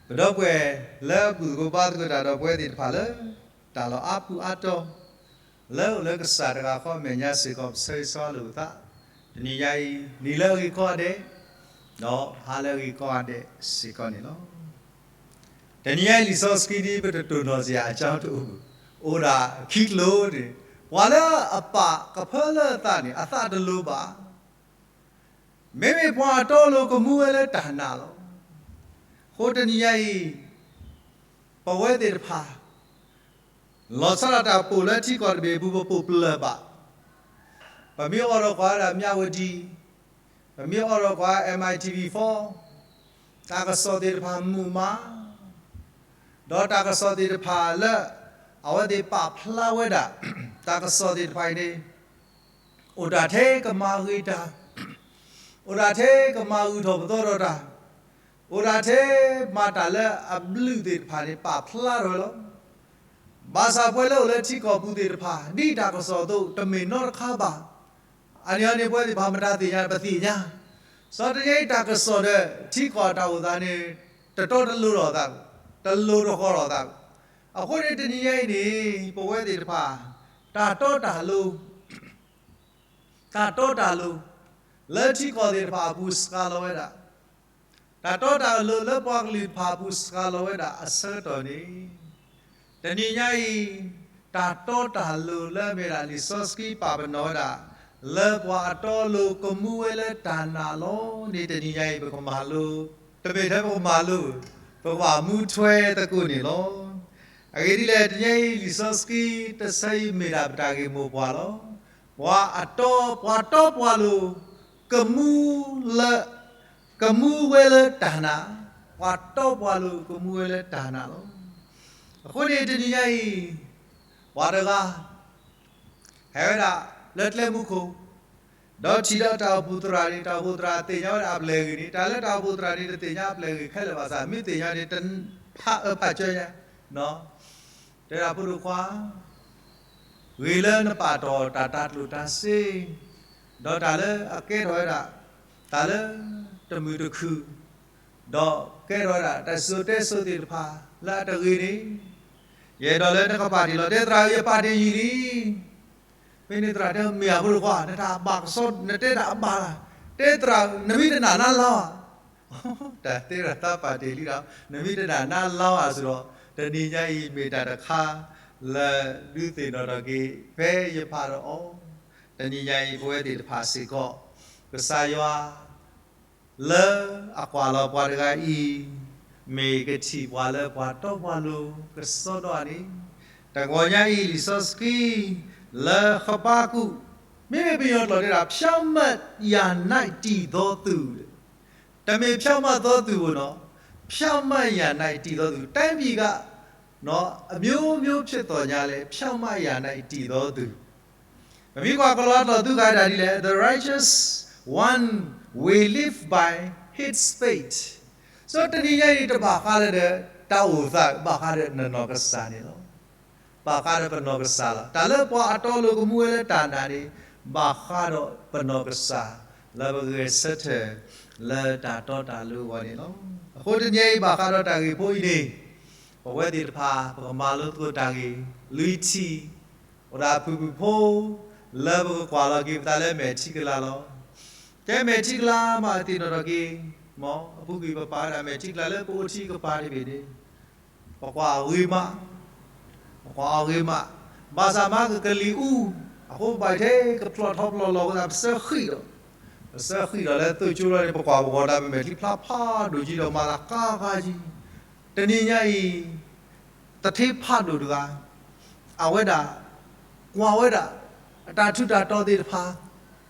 ပဒီပုၢ်ဝဲၢ်လၢအကူၣ်သကိးဘါသကိးတၢ်ဒီးပဝဲသ့ၣ်တဖၣ်လၢ တၢ်လီၢ်အါပူၤအါတီၤ လၢအိၣ်လၢကစၢ်တဂၤဃီအမဲာ်ညါစ့ၢ်ကီး ပဆၢဂ့ၤဆၢဝါလိာ်ပသး, တနံၤညါအံၤ နံၤလၢအဂ့ၤကိးဂၤဒဲး, ဒီးဟါလၢအဂ့ၤကိးဂၤဒဲးစ့ၢ်ကီးန့ၣ်လီၤ. တနံၤညါအံၤလံာ်စီဆှံဒ်ပတတိၢ်နီၣ်စ့ၢ်အကၠီတအိၣ်, အိၣ်ဒၣ်ခံကျိၤန့ၣ်, ပှၤလၢအပာ်ကဖၢလၢအသးန့ၣ် အသးတလိၤဘၣ် မ့မ့ၢ်ပှၤအတီအလိၤကမူဝဲလၢတၢ်နာ်လီၤ. အဃိတနံၤညါအံၤ ပဝဲသ့ၣ်တဖၣ် လီၤဆီဒၣ်တၢ်ပိာ်လၢထံကီၢ်တဘ့ၣ်အပူၤ ပပိာ်ပျၢၤဘၣ်. ပမ့ၢ်အိးထီၣ်ကွၢ်ဝဲဒၣ် မြဝတီ, ပမ့ၢ်အိးထီၣ်ကွၢ် M I T V four, တၢ်ကစီၣ်သ့ၣ်တဖၣ်မုာ်မး, ဒီးတၢ်ကစီၣ်သ့ၣ်တဖၣ်လၢ အဝဲသ့ၣ်ပာ်ဖျါဝဲဒၣ် တၢ်ကစီၣ်သ့ၣ်တဖၣ်အံၤန့ၣ် အိၣ်တၢ်ထဲကမၤဂ့ၤတၢ်, အိၣ်တၢ်ထဲကမၤဂုာ်ထီၣ်ပသီထီၣ်တၢ်, အိၣ်တၢ်ထဲမၤတၢ်လၢအဘျုးသ့ၣ်တဖၣ်န့ၣ် ပာ်ဖျါထီၣ်ဝဲလီၤ. ဘၣ်ဆၣ်ပဝဲလၢအိၣ်လၢထံကီၢ်ပူၤသ့ၣ်တဖၣ် ဒ်တၢ်ကစီၣ်အသိး တမ့ၢ်နီတခါဘၣ်. အန့ၣ်အန့ၣ် ပဝဲသ့ၣ်တဖၣ်မတၤသ့ၣ်ညါ ပသ့ၣ်ညါ, စီၤတနံၤညါအံၤတၢ်ကစီၣ်ဒီး ထံကီၢ်အတၢ်အိၣ်သးန့ၣ် တတီတလိၤထီၣ်သး, တလိၤတဃီၤထီၣ်သး. အဃိန့ၣ်တနံၤညါအံၤန့ၣ် ပဝဲသ့ၣ်တဖၣ် တၢ်တီတၢ်လိၤ တၢ်တီတၢ်လိၤ လၢထံကီၢ်သ့ၣ်တဖၣ်အပူၤစှၤလီၤဝဲဒၣ်, တၢ်တီတၢ်လိၤလၢပှၤကလုာ်တဖၣ်အပူၤစှၤလီၤဝဲဒၣ်အဆၢကတီၢ်န့ၣ်, တနံၤညါအံၤ တၢ်တီတၢ်လိၤလၢအမ့ၢ်ဒၣ်လံာ်စီဆှံပာ်ပနီၣ်ဝဲဒၣ် လၢပှၤအတီအလိၤကမူဝဲလၢတၢ်နာ်လီၤန့ၣ် တနံၤညါအံၤ ပကမၤလိ, တမ့ၢ်ထဲပကမၤလိ, ပကဘၣ်မူထွဲသကိးန့ၣ်လီၤ. အဂ့ၢ်ဒ်လဲၣ် တနံၤညါအံၤလံာ်စီဆှံတဆၢအံၤမ့ၢ်ဒၣ်ပတၢ်ဂ့ၢ်မိၢ်ပှၢ်လီၤ. ပှၤအတီ, ပှၤတီပှၤလိၤ ကမူလၢ, ကမူဝဲလၢတၢ်နာ်, ပှၤတီပှၤလိၤကမူဝဲလၢတၢ်နာ်လီၤ. အဃိန့ၣ်တနံၤညါအံၤ ပှၤတဂၤ ဟဲဝဲဒၣ်လၢကျဲမုၢ်ခိၣ်, ဒီးထံၣ်ဒီးတၢ်အိၣ်ဖှိၣ်သရၣ်န့ၣ် တၢ်အိၣ်ဖှိၣ်သရၣ်သ့ၣ်ညါဝဲဒၣ်အပျဲၢ်ဂ့ၤန့ၣ် တၢ်လၢတၢ်အိၣ်ဖှိၣ်သရၣ်န့ၣ် တသ့ၣ်ညါအပျဲၢ်ဂ့ၤခဲလၢာ်ဘၣ်ဆၣ် မ့ၢ်သ့ၣ်ညါန့ၣ် တဖးအၢဖးကၠၢညါ, တဲဒၣ်ဖိဒိၣ်ခွါ ဂ့ၤလၢနပာ်တီၢ်တၢ်တၤကျိၣ်တၤစ့, ဒီးတၢ်လၢအကဲထီၣ်ဝဲဒၣ် တၢ်လၢတမုာ်တခုၣ်, ဒီးကဲထီၣ်ဝဲဒၣ်တၢ်စံၣ်စိၤတဲစိၤသ့ၣ်တဖၣ်လၢအတဂ့ၤန့ၣ်, ယအဲၣ်ဒိးလၢနကပာ်တ့ၢ်လီၤ. တဲသရၣ်ဧၢ ယပာ်တ့ၢ်ယံာ်လံ. ဖဲန့ၣ်သရၣ်တဲ မ့ၢ်ဧါဖိဒိၣ်ခွါ နတၢ်ဘၣ်ကစီဒီ နတဲတၢ်အဘၣ်လီၤ. တဲသရၣ် နမ့ၢ်တနာ်နၤလီၤဧါ. တၢ်တဲဒၣ်သးပာ်တ့ၢ်လံဒီး နမ့ၢ်တနာ်နၤလီၤဧါစ့ၢ်ဒီး တနံၤညါအံၤမ့ၢ်တၢ်တခါ လၢဒုးသ့ၣ်နီၣ်ထီၣ်က့ၤ ဖဲယဖးဒီးအီၤ, တနံၤညါအံၤပဝဲသ့ၣ်တဖၣ်စ့ၢ်ကီး ကစၢ်ယွၤ လၢအကွၢ်လီၤပှၤတဂၤအံၤ မ့ၢ်ကထံၣ်ပှၤလၢပှၤတီပှၤလိၤကစီဒီန့ၣ်, တဂီၤညါအံၤလံာ်စီဆှံ လၢဃဘးကူာ် မ့မ့ၢ်ပယီၤကျိာ်တဲဒၣ် ဖြောင့်မတ်ရာ၌ တည်သောသူ, တမ့ၢ်ဖြောင့်မတ်သောသူဘၣ်နီၤ, ဖြောင့်မတ်ရာ၌ တည်သောသူ, တိုင်းပြည်က အမျိုးမျိုးဖြစ်သော်ငြားလည်း ဖြောင့်မတ်ရာ၌ တည်သောသူ ပမ့ၢ်ကွၢ်ကလီၤတၢ်သူၣ်ကါတၢ်ဒ်လဲၣ်, the righteous one will live by his faith. စီၤတနံၤညါအံၤ တဘၣ်ဃးလၢဒီးတၢ်အိၣ်သး, ဘၣ်ဃးဒီးနနီၢ်ကစၢ်န့ၣ်လီၤ. ဘၣ်ဃးဒီးပနီၢ်ကစၢ်လီၤ. တၢ်လၢပှၤအတီအလိၤကမူဝဲလၢတၢ်နာ်န့ၣ် ဘၣ်ဃးဒီးပနီၢ်ကစၢ် လၢပဂဲၤဆၢထၢၣ်လၢတၢ်တီတၢ်လိၤအဂီၢ်န့ၣ်လီၤ. အဃိတနံၤအံၤဘၣ်ဃးဒီးတၢ်ဂ့ၢ်ဖိအံၤန့ၣ် ပဝဲသ့ၣ်တဖၣ် ပကမၤလိသကိးတၢ်ဂ့ၢ် လွံၢ်ထံၣ် အိၣ်ဒၣ်အဖုၣ်ဖုၣ်ဖိ လၢပကကွၢ်လီၤက့ၤပသးလၢမဲာ်ထံကလၤလီၤ. တဲမဲာ်ထံကလၤမး အသ့ၣ်နီၣ်ထီၣ်က့ၤ, မ်အဖုၣ်ကွံာ်ပပာ်ဝဲဒၣ်မဲာ်ထံကလၤလၢပအိၣ်ထံကပၤတဘ့ၣ်န့ၣ် ပကွၢ်အဂ့ၤမး, ပကွၢ်အဂ့ၤမး, ဘၣ်ဆၣ်မးကကလံၤအူ, အဃိပဘၣ်ထဲကဖျီၣ်ထီဖျီၣ်လီၤဝဲဒၣ် ပစၢဃံးဒီး, ပစၢဃံးဒီးလၢသိၣ်ကၠိလီၤန့ၣ် ပကွၢ်ပဂီၤတၢ် ပမဲာ်ချံဖျါဖးဒိၣ်ကံဒီး မၤသးဃါဃါကံ. တနံၤညါအံၤ သထ့ဖးဒိၣ်တဂၤ အဝဲဒၣ် ကွၢ်ဝဲဒၣ် အတၢ်ထူးတၢ်တီၤသ့ၣ်တဖၣ်,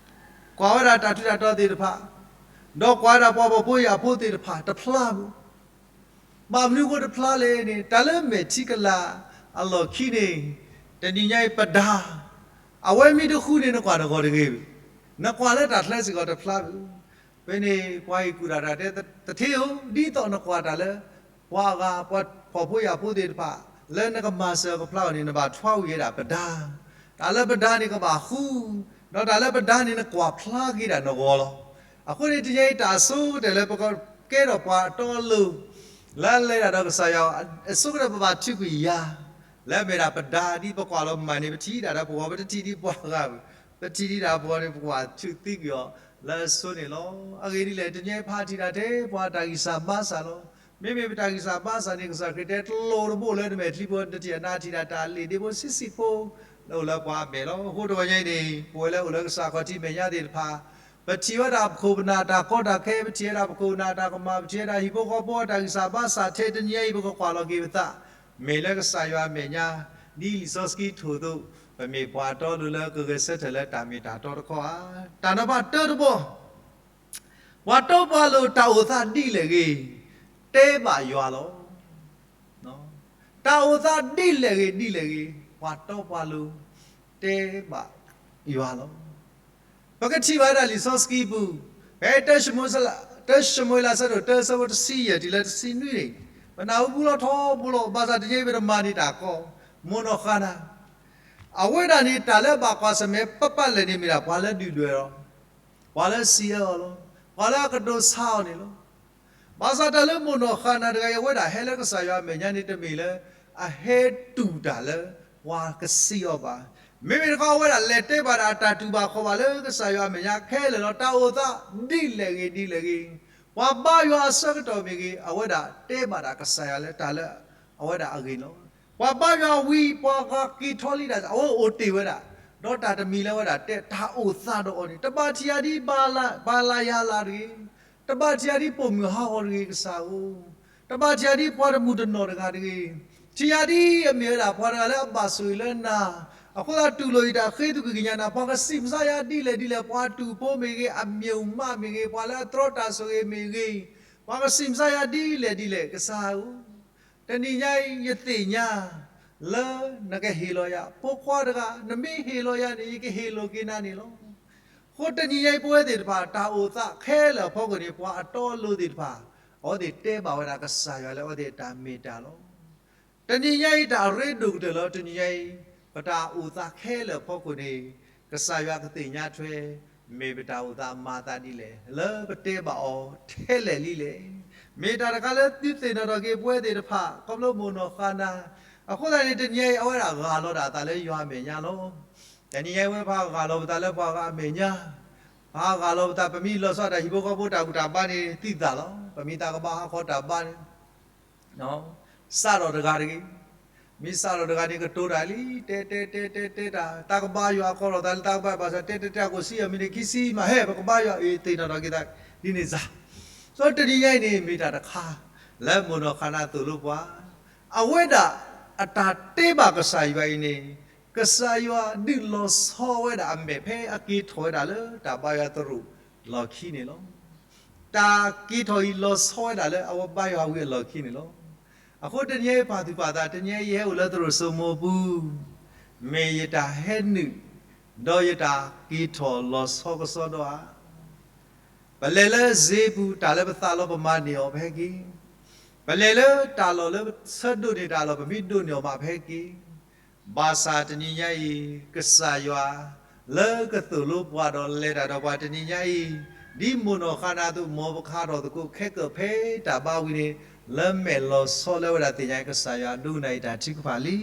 ကွၢ်ဝဲဒၣ်တၢ်ထူးတၢ်တီၤသ့ၣ်တဖၣ်, ဒီးကွၢ်ဝဲဒၣ်ပှၤဖှီၣ်ဖိယာ်ဖိသ့ၣ်တဖၣ်တဖျါဘၣ်. ဘၣ်မနုၤဃိတဖျါလဲၣ်န့ၣ် တၢ်လၢမဲာ်ထံကလၤအလီၢ်ခံန့ၣ် တနံၤညါအံၤပဒါ အဝဲမ့ၢ်တဃူန့ၣ် နကွၢ်နဂီၢ်တဂ့ၤဘၣ်, နကွၢ်လၢတၢ်ချၢစ့ၢ်ကီးတဖျါဘၣ်. ဖဲန့ၣ်ပှၤအံၤကူၣ်တၢ်တၢ်တဲ သထ့ဧၢ, ဒ်သိးနကွၢ်တၢ်လၢ ပှၤဂၤ ပှၤဖှီၣ်ဖိယာ်ဖိသ့ၣ်တဖၣ် လၢနကမၤစၢၤအကဖျါအီၤန့ၣ် နဘၣ်ထွါဝံၤဝဲဒၣ်ပဒါ, တၢ်လၢပဒါန့ၣ်ကဘၣ်ဃူ, ဒီးတၢ်လၢပဒါန့ၣ် နကွၢ်ဖျါက့ၤဒၣ်နဂီၢ်လီၤ. အဃိန့ၣ်တနံၤညါအံၤ တၢ်အဆိကတၢၢ်လၢပကကဲထီၣ်ပှၤအတီအလိၤ လၢအလဲၤတၢ်ဒီးကစၢ်ယွၤ အဆိကတၢၢ်ပဘၣ်ထုးကွံာ်ယၤ, လၢအမ့ၢ်ဒၣ်ပဒါဒ်ပကွၢ်လီၤမၢ်န့ၣ် ပထံၣ်ဒၣ်ဒီးပဂီၢ် ပတထံၣ်ဒ်ပှၤဂၤ, ပထံၣ်ဒၣ်ဒီးပဂီၢ်န့ၣ် ပကွၢ်ထုးသံကွံာ်အီၤလၢအဆိန့ၣ်လီၤ. အဂ့ၢ်ဒ်လဲၣ် တနံၤအံၤပဟးထံၣ်တၢ်ထဲပှၤတၢ်ဂံၢ်စၢ်ဘါစၢ်လီၤ. မ့မ့ၢ်ပတၢ်ဂံၢ်စၢ်ဘါစၢ်န့ၣ် ကစၢ်ခရံာ်တဲတလိၣ်တဘိလၢနမဲာ်ချံဖိ နတထံၣ်အနါထံၣ်ဒၣ်တၢ်လ့ၣ်ဒ့ဖိဆံးဆံးဖိ လၢအိၣ်လၢပှၤအမဲာ်လီၤ. အဃိတဂီၤညါအံၤန့ၣ် ပဝဲလၢအိၣ်လၢကစၢ်ခီၣ်ထံးမဲာ်ညါသ့ၣ်တဖၣ် ပထံၣ်ဝဲဒၣ်ပခိၣ်ပနၢ်တၢ်ကီတၢ်ခဲ, ပထံၣ်ဝဲဒၣ်ပခိၣ်ပနၢ်တၢ်ကမၣ်, ပထံၣ်ဝဲဒၣ်ဟံၣ်ဖိဃီဖိအတၢ်ဂံၢ်စၢ်ဘါစၢ်ထဲတနံၤညါအံၤ ပကကွၢ်လီၤက့ၤပသး မ့ၢ်လၢကစၢ်ယွၤအမဲာ်ညါ, ဒ်လံာ်စီဆှံထိၣ်အသိး ပမ့ၢ်ပှၤတီအလိၤလၢကဂဲၤဆၢထၢၣ်လၢတၢ်မ့ၢ်တၢ်တီတခီဧါ. တၢ်နီၤဖးတၢတဘီ ပှၤတီပှၤလိၤတၢ်အိၣ်သးဒ်လဲၣ်ဂ့ၤ, တဲဘၣ်ယွၤလီၤ. တၢ်အိၣ်သးဒ်လဲၣ်ဂ့ၤဒ်လဲၣ်ဂ့ၤ, ပှၤတီပှၤလိၤ တဲဘၣ်ယွၤလီၤ. ပကထံၣ်ဘၣ်ဒၣ်လံာ်စီဆှံပူၤ, ဖဲတၢၡမူၤအ့လး တၢၡမူၤအ့လးအဆၢဒိၣ်တၢ အဆၢဖိတဆံယဲၢ် တုၤလၢတဆံနွံန့ၣ်, ပနၢ်ဟူဘူးလီၤထီဘိလီၤ, ဘၣ်ဆၣ်တနံၤအံၤပတမၤန့ၢ်တၢ်ကီ, မိၢ်နီၢ်ဃါနၤ အဝဲဒၣ်န့ၣ် တၢ်လၢအဘၣ်ကွၢ်ဆၢၣ်မဲာ်ပာ်ပာ်လဲၣ်န့ၣ် မ့ၢ်ဒၣ်ပှၤလၢဒုၣ်ဒွဲၣ်လီၤ, ပှၤလၢစံးအၢအီၤလီၤ, ပှၤလၢအကတိၤဆါအီၤန့ၣ်လီၤ. ဘၣ်ဆၣ်တၢ်လၢမိၢ်နီၢ်ဃါနၤတဂၤအံၤ အဝဲဒၣ်ဟဲလၢကစၢ်ယွၤအမဲာ်ညါန့ၣ် တမ့ၢ်လၢအဟဲတူၢ်တၢ်လၢ ပှၤကစံးအီၤဘၣ်. မ့မ့ၢ်တခီ အဝဲဒၣ်လဲၤတဲဘၣ်ဒၣ်တၢ်တူၢ်ဘၣ်ခီၣ်ဘၣ်လၢကစၢ်ယွၤအမဲာ်ညါခဲလၢာ်လီၤ. တၢ်အိၣ်သးဒ်လဲၣ်ဂ့ၤဒ်လဲၣ်ဂ့ၤ, ပှၤဘါယွၤအဆၢကတီၢ်မ့ၢ်ဂ့ၤ, အဝဲဒၣ်တဲဘၣ်ဒၣ်ကစၢ်ယွၤလၢတၢ်လၢအဝဲဒၣ်အဂ့ၢ်လီၤ. ပှၤဘါယွၤဝံၤ ပှၤဂၤက့ၤထီၣ်လံဒၣ် အဝဲအိၣ်တ့ၢ်ဝဲဒၣ်, ဒီးတၢ်တမံၤလၢအဝဲဒၣ်တဲတၢ်အိၣ်သးဒီးအီၤန့ၣ် တဘၣ်ထံၣ်ယၤဒ်ပှၤလၢယၤလၢ်တဂ့ၤ, တဘၣ်ထံၣ်ယၤဒ်ပိာ်မုၣ်ဟးဂီၤတဂ့ၤ ကစၢ်ဧၢ, တဘၣ်ထံၣ်ယၤဒ်ပှၤတမုၢ်တနီၢ်တဂၤတဂ့ၤ, ထံၣ်ယၤဒ်အမ့ၢ်ဝဲဒၣ်ပှၤတဂၤလၢအဘၣ်ဆိၣ်ဂ့ၤလၢနၤ, အဃိသတးတူၢ်လိာ်ယတၢ်ဃ့သုးက့ၤကညးနၤ, ပှၤကစံးမစါယၤဒ်လဲၣ်ဒ်လဲၣ်, ပှၤတူာ်ဖိမ့ၢ်ဂ့ၤ, အမ့ၢ်အူမးမ့ၢ်ဂ့ၤ, ပှၤလၢအတြီတၢ်ဆိၣ်ဂ့ၤမ့ၢ်ဂ့ၤ, ပှၤကစံးမစါယၤဒ်လဲၣ်ဒ်လဲၣ် ကစၢ်ဧၢ, တနံၤညါအံၤ ယသ့ၣ်ညါလၢနကဟ့ၣ်လီၤယၤ, ဖိခွါတဂၤ နမ့ၢ်ဟ့ၣ်လီၤယၤန့ၣ် ယကဟ့ၣ်လိာ်က့ၤနၤန့ၣ်လီၤ. အဃိတနံၤညါအံၤ ပဝဲသ့ၣ်တဖၣ် တၢ်အိၣ်သးခဲလၢာ်အဖီခိၣ်န့ၣ် ပှၤအတီအလိၤသ့ၣ်တဖၣ် အဝဲသ့ၣ်တဲဘၣ်ဝဲဒၣ်ကစၢ်ယွၤလၢအဝဲသ့ၣ်အတၢ်မ့ၢ်တၢ်လီၤ. တနံၤညါအံၤ တၢ်အရ့ဒိၣ်ကတၢၢ်လၢတနံၤညါအံၤ ပတၢ်အိၣ်သးခဲလၢာ်အဖီခိၣ်န့ၣ် ကစၢ်ယွၤကသ့ၣ်ညါထွဲ မ့ၢ်ပတၢ်အိၣ်သးမၤသးဒ်လဲၣ် လၢပတဲဘၣ်အီၤထဲလဲၣ်လံလဲၣ်. မ့ၢ်တၢ်တခါလၢသုသ့ၣ်နီၣ်ထီၣ်က့ၤပဝဲသ့ၣ်တဖၣ် ခီဖျိမိၢ်နီၢ်ဃါနၤ, အဃိသတးန့ၣ် တနံၤညါအံၤ အဝဲဒၣ်ဂၢ်လီၤဒၣ်အသးလၢယွၤအမဲာ်ညါလီၤ. တနံၤညါအံၤ ပဝဲပှၤဂၢ်လီၤပသးလၢပှၤဂၤအမဲာ်ညါ, ပှၤဂၢ်လီၤပသး ပမ့ၢ်လီၤဆီဒၣ်တၢ်ဟံၣ်ဖိဃီဖိတၢ်ဘူၣ်တၢ်ဘါန့ၣ် သံသးလီၤ. ပမ့ၢ်သးကဘါဟးခီတၢ်ဘါန့ၣ် စးထီၣ်တဂၤတဂ့ၤ, မ့ၢ်စးထီၣ်တဂၤန့ၣ် ကတိၤတၢ်လံ, တဲတဲတဲတဲတဲတၢ်, သးကဘါယွၤ အကီၢ်လီၤသးလၢသးကဘါယွၤ ဘၣ်ဆၣ်တဲတဲတဲ အကိၣ်ဆံးအမံၤန့ၣ် ခံဆံမး ဟဲ ပကဘါယွၤ အ့ သ့ၣ်နီၣ်ထီၣ်က့ၤသး ဒ်န့ၣ်စ့ၢ်. ဒီးတနံၤညါအံၤန့ၣ် မ့ၢ်တၢ်တခါ လၢမိၢ်နီၢ်ဃါနၤသိၣ်လိပှၤ, အဝဲဒၣ်အတၢ်တဲဘၣ်ကစၢ်ယွၤအံၤန့ၣ် ကစၢ်ယွၤဒုးလီၤဆီဝဲဒၣ်အမဲာ် ဖဲအက့ၤထီၣ်ဝဲဒၣ်လၢတၢ်ဘါယွၤသရိာ်လီၢ်ခံန့ၣ်လီၤ. တၢ်က့ၤထီၣ်အံၤလီၤဆီဝဲဒၣ်လၢအဝဲဘါယွၤဝံၤအလီၢ်ခံန့ၣ်လီၤ. အဃိတနံၤညါအံၤ ပာ်သူၣ်ပာ်သး တနံၤညါအံၤ ယဟဲအိၣ်လၢသရိာ်စိမိၤအပူၤ, မ့ၢ်ယတၢ်ဟဲနုာ် ဒီးယတၢ်က့ၤထီၣ်လီၤဆီကစီဒီဧါ. ပလဲၤလၢစ့ပူၤ တၢ်လၢပသးလီပမၤန့ၢ်အီၤ ပဟဲက့ၤ, ပလဲၤလၢတၢ်လီၢ်လၢပဆၢဒိးန့ၢ်တၢ်လီၢ် ပမ့ၢ်ဒိးန့ၢ်အီၤမး ပဟဲက့ၤ. ဘၣ်ဆၣ်တနံၤညါအံၤ ကစၢ်ယွၤ လၢကသိၣ်လိပှၤဒီးလဲၤတၢ်ဒီးပှၤ တနံၤညါအံၤ ဒ်မိၢ်နီၢ်ဃါနၤအသိး မ်ပကဟးထီၣ်သကိးခဲကၢၢ်ဖဲတၢ်ဘါဝံၤန့ၣ် လၢမဲာ်လီၤဆီလၢဝဲဒၣ်သ့ၣ်ညါ ကစၢ်ယွၤဒိကနၣ်အံၤတၢ်ထုကဖၣ်လံ.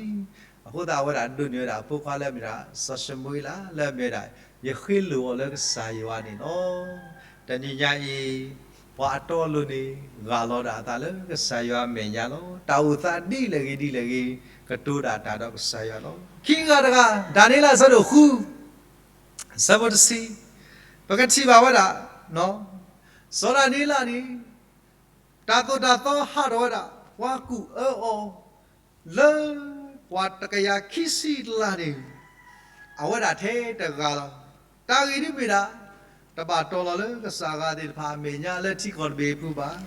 အဃိသတးအဝဲဒၣ်ဒိးန့ၢ်ဝဲဒၣ်ဖိခွါလၢအမ့ၢ်ဒၣ် စီၤၡမူၤအ့လး လၢအမ့ၢ်ဝဲဒၣ် ယဃ့လိၣ်အီၤလၢကစၢ်ယွၤန့ၣ်လီၤ. တနံၤညါအံၤ ပှၤအတီအလိၤန့ၣ် ဂၢ်လီၤဒၣ်အသးလၢကစၢ်ယွၤအမဲာ်ညါလီၤ. တၢ်အိၣ်သးဒ်လဲၣ်ဂ့ၤဒ်လဲၣ်ဂ့ၤ ကတိၤဒၣ်တၢ်ဒီးကစၢ်ယွၤလီၤ. ခံဂၤတဂၤ ဒၤနံးယ့လးအဆၢဒိၣ်ဃု အဆၢဖိတဆံ, ပကထံၣ်ဘၣ်ဝဲဒၣ် စီၤဒၤနံးယ့လးန့ၣ် တၢ်သိၣ်တၢ်သီဟးထီၣ်ဝဲဒၣ် ပှၤကူၣ်အၢအီၤ လၢပှၤတကယၤခံဆံလၢ်န့ၣ် အဝဲဒၣ်ထဲတဂၤလီၤ. တၢ်ဂ့ၢ်ဒ်မ့ၢ်ဒၣ် တဘၣ်တီၢ်လီၤလၢကစၢ်ဂၤသ့ၣ်တဖၣ်အမဲာ်ညါလၢထံကီၢ်တဘ့ၣ်အပူၤဘၣ်.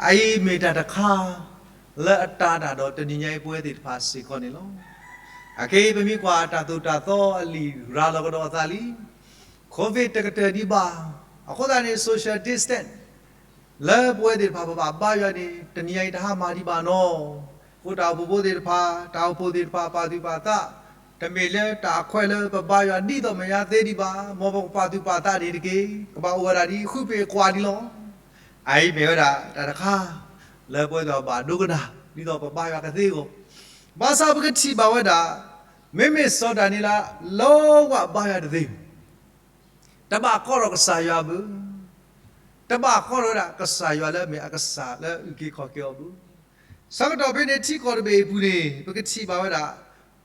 အအံၤမ့ၢ်တၢ်တခါ လၢအတၢ်ဒၣ်ဒီးတနံၤညါအံၤပဝဲသ့ၣ်တဖၣ်စ့ၢ်ကီးန့ၣ်လီၤ. အခဲအံၤပမ့ၢ်ကွၢ်တၢ်သိၣ်တၢ်သီအလံာ်ရၤလီၤကဒီးအသးလံ COVID တကတၢၢ်ဒံးဘၣ်. အဃိသတးန့ၣ် social distance လၢပဝဲသ့ၣ်တဖၣ်ပဘၣ်ဘါယွၤန့ၣ် တနံၤညါအံၤတဟါမၢ်ဒံးဘၣ်နီၤ. အဃိတၢ်အိၣ်ဖှိၣ်ဖိသ့ၣ်တဖၣ် တၢ်အိၣ်ဖှိၣ်သ့ၣ်တဖၣ် ပာ်သူၣ်ပာ်သး, တမ့ၢ်လၢတၢ်အခွဲးလၢပဘါယွၤဒ်သိးမဲာ်ညါသ့ဒံးဘၣ်. မ်ပကပာ်သူၣ်ပာ်သးန့ၣ်တက့ၢ်. ကဘၣ်အိၣ်ဝဲဒၣ်ဒ်ဃုပ့ၤကွၢ်ဒံးလီၤ. အအံၤမ့ၢ်ဝဲဒၣ်တၢ်တခါ လၢပဝဲသ့ၣ်တဖၣ်ဘၣ်ဒိကနၣ် ဒ်သိးပဘါယွၤကသ့အဂီၢ်, ဘၣ်ဆၣ်ပကထံၣ်ဘၣ်ဝဲဒၣ် မ့မ့ၢ်စီၤဒၤနံးယ့လး လၢဝဲဘါယွၤတသ့ တဘၣ်ကီထီၣ်ကစၢ်ယွၤဘၣ်, တဘၣ်ကီထီၣ်ဝဲဒၣ်ကစၢ်ယွၤလၢအမ့ၢ်အကစၢ်လၢအုၣ်က့ၤခီၣ်က့ၤအီၤဘၣ်. ဆၢကတီၢ်ဖဲန့ၣ် ထံကီၢ်တဘ့ၣ်အပူၤန့ၣ် ပကထံၣ်ဘၣ်ဝဲဒၣ်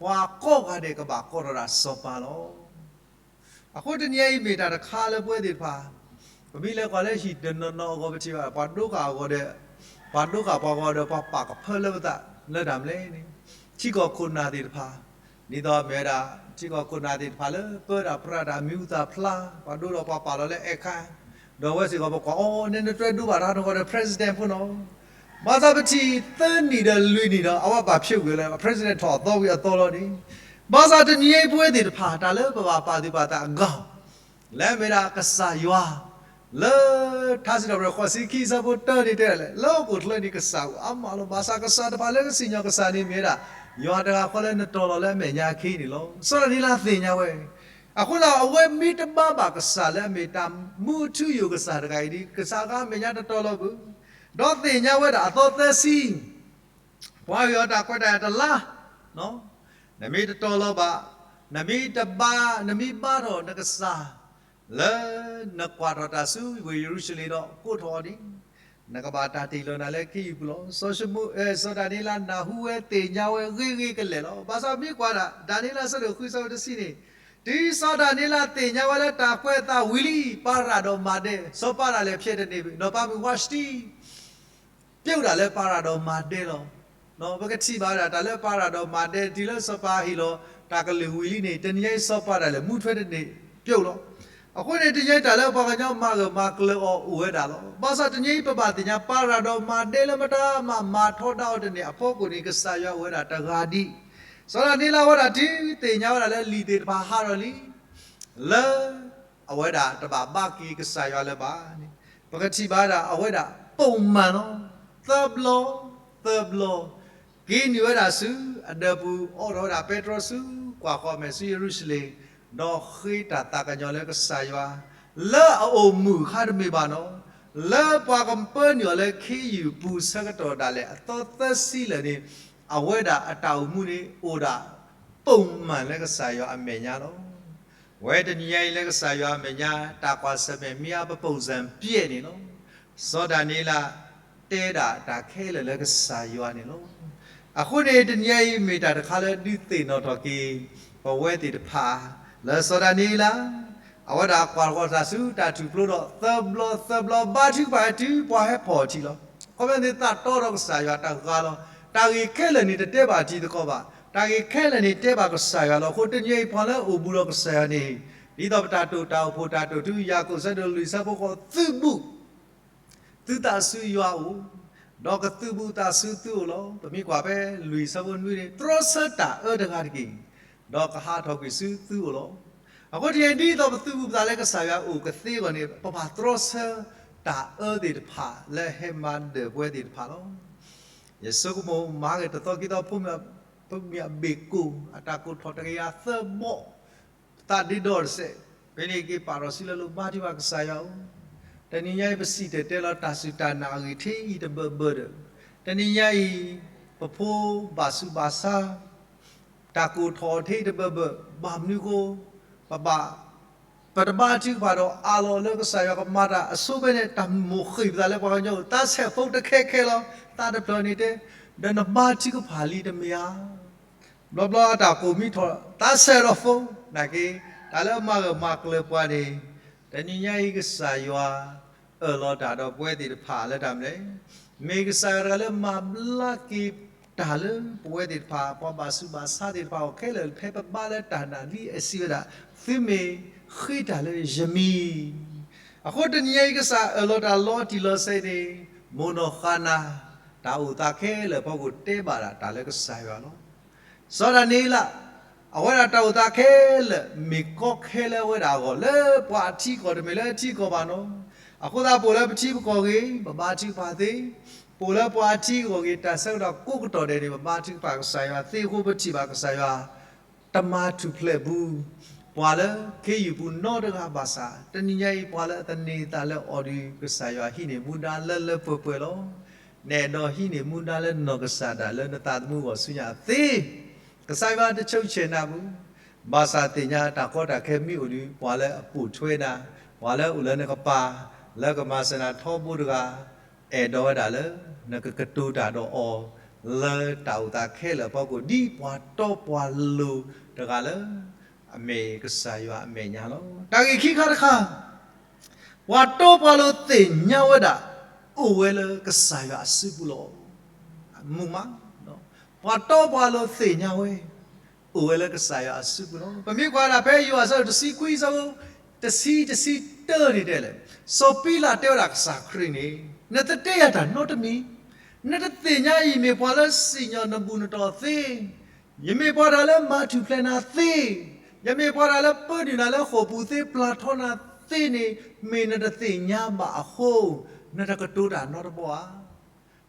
ပှၤကိးဂၤဒဲးကဘၣ်ကီထီၣ်ဒၣ်စီၤပၤလီၤ. အဃိတနံၤအံၤမ့ၢ်တၢ်တခါလၢပဝဲသ့ၣ်တဖၣ် ပမ့ၢ်လဲၤကွၢ်လၢဟံၣ်တနီၤနီၤအဂီၢ် ပထံၣ်ဘၣ် ပှၤဒိဃာ်အဂီၢ်ဒီး ပှၤဒိဃာ်ပှၤဂီၤဒီး ပှၤပာ်ကဖၢလၢပသးလၢတၢ်မနုၤလဲၣ်န့ၣ် ထံကီၢ်ခိၣ်နၢ်သ့ၣ်တဖၣ် ဒ်သိးမ့ၢ်ဝဲဒၣ် ထံကီၢ်ခိၣ်နၢ်သ့ၣ်တဖၣ်လၢပၢတၢ်ပြးတၢ်မံၤဟူသၣ်ဖျါ ပှၤဒိဒီးပှၤပာ်လီၤလၢအဲၣ်ခါ ဒီးအဝဲစ့ၢ်ကီးပကွၢ်အီၤ နနတြဲဒိဘၣ်တၢ်နီၢ်ကီၢ်ဒီး president ဖိနီၤ ဘၣ်ဆၣ်ပထံၣ်သၢနံၣ်ဒီးလွံၢ်နံၣ်ဒီး အဝဲဘၣ်ဖျိးကွံာ်လၢ president ထီၣ်အသီဝံၤအသီလီၤန့ၣ် ဘၣ်ဆၣ်တနံၤအံၤပဝဲသ့ၣ်တဖၣ် တၢ်လၢပဘၣ်ပာ်သူၣ်ပာ်သးအဂီၢ် လၢအမ့ၢ်ဒၣ်ကစၢ်ယွၤ လၢထါစံးထီၣ်ပတြၢၤဃိးဆံခံဆၢဖိတၢန့ၣ်တဲဒၣ်လဲာ် လၢဟီၣ်ခိၣ်ချၢန့ၣ်ကစၢ်အိၣ်အါမးလီၤ. ဘၣ်ဆၣ်ကစၢ်တဖၣ်လၢကစံၣ်ညီၣ်ကစၢ်န့ၣ်မ့ၢ်ဝဲဒၣ် ယွၤတဂၤဃီလၢနတီၤလီၤလၢအမဲာ်ညါအခံန့ၣ်လီၤ. စီၤဒၤနံးယ့လးသ့ၣ်ညါဝဲ အဃိသတးအဝဲမ့ၢ်တဘါဘၣ်ကစၢ်လၢအမ့ၢ်တၢ်မူအထူအယိာ်ကစၢ်တဂၤအံၤဒီး ကစၢ်အဂၤအမဲာ်ညါတတီၤလီၤဘၣ်, ဒီးသ့ၣ်ညါဝဲဒၣ်အသီသၢဆံ ပှၤဂ့ၢ်အီၤတၢ်ခွဲးတၢ်ယာ်တလါ, နမ့ၢ်တတီၤလီၤဘၣ်, နမ့ၢ်တဘါ, နမ့ၢ်ဘါထီၣ်နကစၢ် လၢနကွၢ်ထီၣ်တၢ်ဆူဝ့ၢ်ယရူၤၡလ့ၣ်ဒီးကိးထီၣ်အီၤန့ၣ်, နကဘၣ်တၢ်တ့ၢ်လီၤနၤလၢခ့ယုၢ်ပူၤလီၤ. စီၤၡမူ, စီၤဒၤနံးယ့လးနၢ်ဟူဝဲသ့ၣ်ညါဝဲဂ့ၤဂ့ၤကလဲာ်လီၤ. ဘၣ်ဆၣ်မ့ၢ်ကွၢ်ဒၣ် ဒၤနံးယ့လးအဆၢဒိၣ်ဃုအဆၢဖိတဆံန့ၣ်, တုၤစီၤဒၤနံးယ့လးသ့ၣ်ညါဝဲလၢတၢ်ကွဲးအသးဝံၤလံ, ပၤရၤဒီးမၤဒဲ, စီၤပၤဒၣ်လဲာ်ဖျဲးတန့ၢ်, နီၢ်ပၤမုၣ်ဝါၡတံ ပျိာ်ဒၣ်လၢပၤရၤဒီးမၤဒဲလီၤ. ပကထံၣ်ဘၣ်ဝဲဒၣ် တၢ်လၢပၤရၤဒီးမၤဒဲ တုၤလၢစီၤပၤဟ့ၣ်လီၤတၢ်ကလုၢ်ဝံၤလံန့ၣ်, တနံၤညါအံၤစီၤပၤဒၣ်လဲာ်မူထွဲတန့ၢ်ပျိာ်လီၤ. အဃိန့ၣ် တနံၤညါအံၤတၢ်လၢပှၤကညီမၤဂၢၢ်မၤကျၢၤအီၤအိၣ်ဝဲဒၣ်လီၤ. ဘၣ်ဆၣ်တနံၤအံၤပဘၣ်သ့ၣ်ညါ ပၤရၤဒီးမၤဒဲလၢမတၤမၤမၤထီဒါအီၤတန့ၢ်အဖီခိၣ်န့ၣ် ကစၢ်ယွၤအိၣ်ဝဲဒၣ်တဂၤဒံး. စီၤဒၤနံးယ့လးဝဲဒၣ်တုၤသ့ၣ်ညါဝဲဒၣ်လၢလံာ်သ့ၣ်တဖၣ်ဟးထီၣ်လံ လၢ အဝဲဒၣ်တဘၣ်ဘါက့ၤကစၢ်ယွၤလၢၤဘၣ်န့ၣ်, ပကထံၣ်ဘၣ်ဝဲဒၣ် အဝဲဒၣ်ပိာ်မၢၢ်လီၤ. သၢဘျီ, သၢဘျီ, က့ၤနုာ်ဝဲဒၣ်ဆူအဒၢးပူၤ အိးထီၣ်ဝဲဒၣ်ပဲတြီဆူ ကွၢ်ဃီမဲာ်ဆူယရူၤၡလ့ၣ်, ဒီးဃ့တၢ်သးကညီၤလၢကစၢ်ယွၤ လၢအအိၣ်မုာ်အခါတမ့ၢ်ဘၣ်နီၤ, လၢပှၤကပၢနုာ်အီၤလၢခ့ယုၢ်ပူၤဆၢကတီၢ်ဒၣ်လဲာ် အသီသၢဆံလၢာ်န့ၣ်, အဝဲဒၣ်အတၢ်အိၣ်မူန့ၣ် အိၣ်ဒၣ်ပိာ်မၢၢ်လၢကစၢ်ယွၤအမဲာ်ညါလီၤ. ဝဲတနံၤညါအံၤလၢကစၢ်ယွၤအမဲာ်ညါ တၢ်ကွၢ်ဆၢၣ်မဲာ်မ့ၢ်အါ ပပိာ်စၢၣ်ပျဲၣ်န့ၣ်လီၤ. စီၤဒၤနံးယ့လး တဲဒၣ်တၢ်ခဲလၢာ်လၢကစၢ်ယွၤန့ၣ်လီၤ. အဃိန့ၣ် တနံၤညါအံၤမ့ၢ်တၢ်တခါလၢဒုးသ့ၣ်နီၣ်ထီၣ်က့ၤ ပဝဲသ့ၣ်တဖၣ် လၢစီၤဒၤနံးယ့လး အဝဲဒၣ်ကွၢ်ဃီၤတၢ်ဆူတၢ်ထူၣ်ဖျိဒီး သၢဘျီသၢဘျီ ဘါထုကဖၣ်တုၤပှၤဟဲဖီၣ်အထံလီၤ. ခီဖျိန့ၣ်သးတီဒီးကစၢ်ယွၤတဂၤလီၤ. တၢ်ဂ့ၢ်ခဲလၢာ်န့ၣ် တတဲဘၣ်တံၤသကိးဘၣ်. တၢ်ဂ့ၢ်ခဲလၢာ်န့ၣ် တဲဘၣ်ကစၢ်ယွၤလီၤ. အဃိတနံၤအံၤပှၤလၢအအိၣ်ဘူးဒီးကစၢ်ယွၤန့ၣ် ဒ်သိးပတၢ်တိာ်တၢ်အိၣ်ဖှိၣ်တၢ်တိာ်တုၤ ယၤကိာ်ဆၢဒိၣ်လွံၢ်ဆၢဖိဃိး သုးဘူး သုသးဆူယွၤအအိၣ်, ဒီးကသုးဘူးသးဆူသုအိၣ်လီၤ. ပမ့ၢ်ကွၢ်ဖဲလွံၢ်ဆၢဖိနွံန့ၣ် တြီဆၢတၢ်အၢတဂၤတက့ၢ်, ဒီးကဟးထီၣ်ကွံာ်ဆူသုအိၣ်လီၤ. အဃိတနံၤအံၤ ဒ်သိးပသုးဘူးပသးလၢကစၢ်ယွၤအအိၣ်ကသ့အဂီၢ်န့ၣ် ပဘၣ်တြီဆၢတၢ်အၢသ့ၣ်တဖၣ်လၢဟဲမၤဒၢၣ်ပဝဲသ့ၣ်တဖၣ်လီၤ. ယဆိကမိၣ်မၤဂ့ၤတသီခံသီ ဖိမုၣ်အဘ့ၣ်ကိၣ် အတၢ်ကိၢ်ထီၣ်တကယၤသၢဘီ သးဒ့ဒီတစဲး, ဖဲန့ၣ်က့ၤပာ်ထီၣ်စုလၢလိၤဘါထုကဖၣ်ကစၢ်ယွၤအအိၣ်, တနံၤညါအံၤ ပစံၣ်တဲၤတဲလီၤတၢ်စူၢ်တၢ်နာ်အဂ့ၢ် ထဲအံၤတဘၢဘၢဒီး, တနံၤညါအံၤ ပဖိဘၣ်ဆူးဘၣ်ဆါ တၢ်ကိၢ်ထီၣ်ထဲအံၤတဘၢဘၢ, ဘၣ်မနုၤဃိ ပဘၣ် ပတဘါထုကဖၣ်ဒီးအးလီၤလၢကစၢ်ယွၤကမၤတၢ်အဆိဖဲန့ၣ် တၢ်မိၣ်ဃ့ၢ်ပသးလၢပှၤကညီအအိၣ်, သးဆဲးဖိတခဲခဲလီၤ, သးတဖျၢၣ်န့ၣ်တဲ, ဒီးနဘါထုကဖၣ်လံတမ့ၢ်ဧါ. ဘျီဘျီအတၢ်ကိးမံထီၣ် သးဆဲးဒီးဖိ, နာ်က့, တၢ်လၢမၤဂၢၢ်မၤကျၢၤပှၤန့ၣ်, တနံၤညါအံၤကစၢ်ယွၤ အၢၣ်လီၤတၢ်ဒီးပဝဲသ့ၣ်တဖၣ်လၢတၢ်မနုၤလဲၣ်, မ့ၢ်ကစၢ်ယွၤတဂၤလၢမၤဘျါက့ၤတၢ်လၢပဝဲသ့ၣ်တဖၣ် ပှၤဘၣ်ဆူးဘၣ်ဆါသ့ၣ်တဖၣ်အဂီၢ်ခဲလၢာ် ဖဲပဘါလၢတၢ်နာ်လံအစံးဝဲဒၣ်, သုမ့ၢ်ဃ့တၢ်လၢယမံၤ အဃိတနံၤညါအံၤကစၢ်အၢၣ်လီၤတၢ်လီၤတံၢ်လီၤဆဲးန့ၣ်, မိၢ်နီၢ်ဃါနၤ, တၢ်အိၣ်သးခဲလၢာ်အဖီခိၣ်တဲဘၣ်ဒၣ်တၢ်လၢကစၢ်ယွၤလီၤ. စီၤဒၤနံးယ့လး, အဝဲဒၣ်တၢ်အိၣ်သးခဲလၢာ် မ့ၢ်ကီခဲလၢအဝဲဒၣ်အဂီၢ် လၢပှၤအထံအကီၢ်တမ့ၢ်လၢအထံအကီၢ်ဘၣ်နီၤ. အဃိသတး ပအိၣ်လၢပထံပကီၢ်ဂ့ၤ ပဘါထုကဖၣ်သ့, ပအိၣ်လၢပှၤအထံအကီၢ်ဂ့ၤ တၢ်ဆၢကတီၢ်ကိးကတီၢ်ဒဲးန့ၣ် ပဘါထုကဖၣ်ကစၢ်ယွၤသ့အဃိ ပထံၣ်ဘၣ်ကစၢ်ယွၤ တမၤထူၣ်ဖျဲးဘူး ပှၤလၢခ့ယုၢ်ပူၤနီတဂၤဘၣ်ဆၣ် တနံၤညါအံၤ ပှၤလၢအသန့ၤသးလၢအီၤဒီး ကစၢ်ယွၤဟံးန့ၢ်မူဒါလၢလၢပှဲၤပှဲၤလီၤ. နအဲၣ်ဒိးဟံးန့ၢ်မူဒါလၢနီၢ်ကစၢ်ဒၣ်လၢနသးသမူအဂီၢ်ဆူညါသ့, ကစၢ်ယွၤတဆိဆဲးနၤဘၣ်. ဘၣ်ဆၣ်သ့ၣ်ညါတၢ်ကီတၢ်ခဲမ့ၢ်အိၣ်ဒီး ပှၤလၢအပိာ်ထွဲနၤ, ပှၤလၢအအိၣ်လၢနကပၤ, လၢကမၤစၢၤနၤထီဘိတဂၤ, အဲၣ်ဒိးဝဲဒၣ်လၢ နကကတိၤတၢ်ဒီးအီၤ လၢတၢ်အိၣ်သးခဲလၢာ်အဖီခိၣ် ဒ်ပှၤတီပှၤလိၤတဂၤလၢ အမ့ၢ်ကစၢ်ယွၤအမဲာ်ညါလီၤ. တၢ်ဂ့ၢ်ခံခါတခါ ပှၤတီပှၤလိၤသ့ၣ်ညါဝဲဒၣ် အိၣ်ဝဲလၢကစၢ်ယွၤအစုပူၤလီၤ. မုာ်မး, ပှၤတီပှၤလိၤသ့ၣ်ညါဝဲ အိၣ်ဝဲလၢကစၢ်ယွၤအစုပူၤလီၤ. ပမ့ၢ်ကွၢ်ဒၣ်ဖဲယိၤဟၣ်အဆၢဒိၣ်တဆံခွံအဆၢဖိ တဆံ တဆံတၢန့ၣ်တဲလဲၣ်, စီၤပံလးတဲဝဲဒၣ်ကစၢ်ခရံာ်န့ၣ်, နတတဲယၤတၢ်နီတမံၤ, နတသ့ၣ်ညါယမ့ၢ်ပှၤလၢစံၣ်ညီၣ်နဘူၣ်နတီၢ်သ့, ယမ့ၢ်ပှၤတၢ်လၢမၤထူၣ်ဖျဲးနၤသ့, ယမ့ၢ်ပှၤတၢ်လၢပၢနုာ်နၤလၢဃိာ်ပူၤသ့ ပျၢ်ထီနၤသ့န့ၣ် မ့ၢ်နတသ့ၣ်ညါဘၣ်အဃိ နတကတိၤတၢ်နီတဘီဧါ.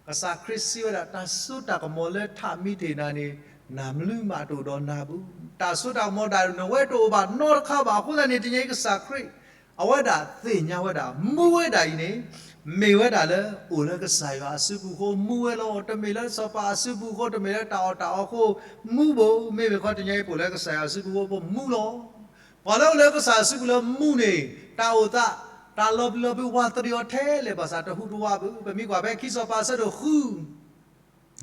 ကစၢ်ခရံာ်စံးဝဲဒၣ် တၢ်စိတၢ်ကမီၤလၢထးမံတ့ၢ်နၤန့ၣ် နၤမနုၤမးတအိၣ်ဒီးနၤဘၣ်. တၢ်စိတၢ်ကမီၤဒၣ်နဝဲတအိၣ်ဘၣ်နီတခါဘၣ်. အဃိသတးန့ၣ် တနံၤအံၤကစၢ်ခရံာ် အဝဲဒၣ်သ့ၣ်ညါဝဲဒၣ် မူဝဲဒၣ်အံၤန့ၣ် မ့ၢ်ဝဲဒၣ်လၢအိၣ်လၢကစၢ်ယွၤအစုပူၤအဃိ မူဝဲလီၤ. တမ့ၢ်လၢစီၤပၤအစုပူၤအဃိ တမ့ၢ်လၢတၢ်အီၣ်တၢ်အီအဃိ မူဘၣ်. မ့မ့ၢ်ဃီတနံၤအံၤ ပအိၣ်လၢကစၢ်ယွၤအစုပူၤအဃိ ပမူလီၤ. ပှၤလၢအိၣ်လၢကစၢ်အစုပူၤလၢမူန့ၣ် တၢ်အိၣ်သး တၢ်လီၤပျံၤလီၤဖုးဝးသရံးအီၤထဲလဲၣ်ဘၣ်ဆၣ် တဟူးတဝးဘၣ်. ပမ့ၢ်ကွၢ်ဖဲခံစီၤပၤအဆၢဒိၣ်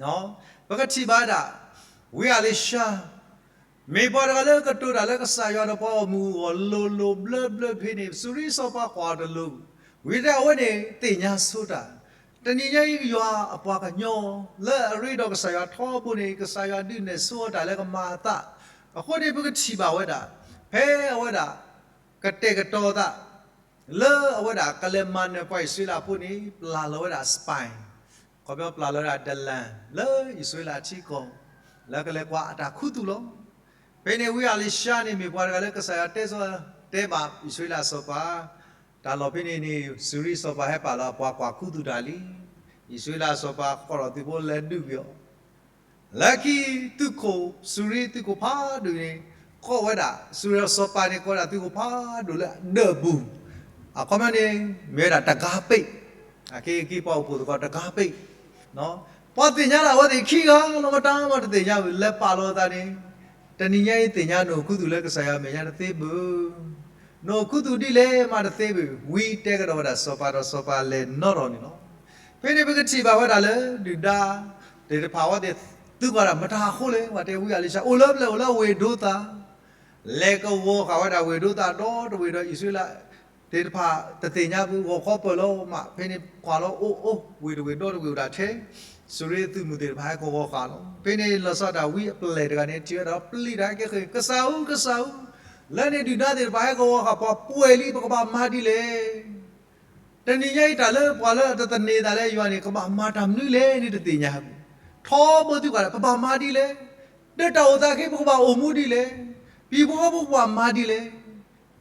ဃု ပကထံၣ်ဘၣ်ဝဲဒၣ် ဝံအၤလံၤၡါ မ့ၢ်ပှၤတဂၤလၢကတိၤတၢ်လၢကစၢ်ယွၤဒီးပှၤဂီၢ်မုၢ်အဂီၢ်လိၤလိၤဘျၢဘျၢဖဲန့ၣ် စူၤရံစီၤပၤကွၢ်အီၤတလိၤ, ဝံၤတဲအဝဲန့ၣ်သ့ၣ်ညါဆိတၢ်, တနံၤညါအံၤယွၤအပှၤကညီ လၢအရ့ဒီးကစၢ်ယွၤထီဘိန့ၣ် ကစၢ်ယွၤဒုးနဲၣ်ဆိအီၤတၢ်လၢကမၤအသး, အဃိန့ၣ်ပကထံၣ်ဘၣ်ဝဲဒၣ် ဖဲအဝဲဒၣ် ကတဲာ်ကတီၤသး လၢအဝဲဒၣ်ကလဲၤမၤနၢၤပှၤအံၣ်စရ့လးဖိန့ၣ် ပျၢ်လီၤဝဲဒၣ် spy ခီပညီပျၢ်လီၤဝဲဒၣ် ဒလၣ် လၢအံၣ်စရ့လးထံကီၢ် လၢကလဲၤကွၢ်အတၢ်ခူသူၣ်လီၤ. ဖဲန့ၣ်ဝံအၤလံၤၡါန့ၣ် မ့ၢ်ပှၤတဂၤလၢကစၢ်ယွၤတဲစီ တဲဘၣ်အံၣ်စရ့လးစီၤပၤ, တၢ်လီၢ်ဖဲန့ၣ်န့ၣ် စူၤရံစီၤပၤဟဲပာ်လီၤအပှၤကွၢ်ခူသူၣ်တၢ်လံ. အံၣ်စရ့လးစီၤပၤဃီၣ်ထီၣ်သုးဖိလဲၤဒုးကွံာ်အီၤ လၢခံ သုးခိၣ် စူၤရံသုးခိၣ်ဖးဒိၣ်န့ၣ် ကိးဝဲဒၣ် စူၤရံစီၤပၤန့ၣ် ကိးဝဲဒၣ်သုးခိၣ်ဖးဒိၣ်လၢအဒၢးပူၤ, အခီပညီန့ၣ် မ့ၢ်ဝဲဒၣ်တဂၤပ့း, အက့ၢ်က့ၢ်ပှၤအိၣ်ဖှိၣ်သကိးတဂၤပ့း, ပှၤသ့ၣ်ညါလၢအဝဲသ့ၣ်ခံဂၤလီၤ မတၤမးတသ့ၣ်ညါဘၣ် လဲၤပာ်လီၤအသးန့ၣ်, တနံၤညါအံၤသ့ၣ်ညါနအိၣ်ခူသူၣ်လၢကစၢ်ယွၤမဲာ်ညါတသ့ဘၣ်. နအိၣ်ခူသူၣ်ဒ်လဲၣ်မးတသ့ဘၣ် ဝံတဲကဒီးဝဲဒၣ်စီၤပၤဒီးစီၤပၤလဲၤနီထီၣ်န့ၣ်လီၤ. ဖဲန့ၣ်ပကထံၣ်ဘၣ်ဝဲဒၣ်လၢ ဒုၣ်ဒါသ့ၣ်တဖၣ်အဝဲသ့ၣ် သုကွၢ်ဒၣ်မတၤအဃိလဲၣ် ပှၤတဲဝံအၤလံၤၡါ အိၣ်လၢပျဲၢ်အိၣ်လၢဝ့ၢ်ဒိသၤ, လဲၤကဝီၤဃာ်ဝဲဒၣ်ဝ့ၢ်ဒိသၤဒီတဝ့ၢ်ဒီးအံၣ်စရ့လးသ့ၣ်တဖၣ် တသ့ၣ်ညါဘၣ် ဂီၤခီပၢၢ်လီၤမး ဖဲန့ၣ်ကွၢ်လီၤအိၣ်အိၣ် ဝ့ၢ်တဝ့ၢ်ဒီတဝ့ၢ်အိၣ်ဒၣ်ထဲ စူၤရံသုးမုၢ်သ့ၣ်တဖၣ်ဟဲကဝီၤဃာ်လီၤ. ဖဲန့ၣ်လီၤဆီဒၣ်တၢ်ဝံအပျဲၢ်တဂၤန့ၣ် ထံၣ်ဝဲဒၣ်ပျံၤတၢ်ဟဲက့ၤဃ့ၢ် ကစၢ်ဧၢ ကစၢ်ဧၢ, လၢန့ၣ်ဒုၣ်ဒါသ့ၣ်တဖၣ်ဟဲကဝီၤဃာ်ပှၤပှဲၤလံ ပကဘၣ်မၤဒ်လဲၣ်. တနံၤညါအံၤတၢ်လၢပှၤလၢအတသန့ၤသးလၢယွၤန့ၣ် ကဘၣ်မၤတၢ်မနုၤလဲၣ်န့ၣ်တသ့ၣ်ညါဘၣ်. ထီဘိသုကွၢ်ဒၣ် ပဘၣ်မၤဒ်လဲၣ်, ဒီးတၢ်အိၣ်သးခဲ ပကဘၣ်အိၣ်မူဒ်လဲၣ်, ပဟံၣ်ဖိဃီဖိပကဘၣ်မၤဒ်လဲၣ်.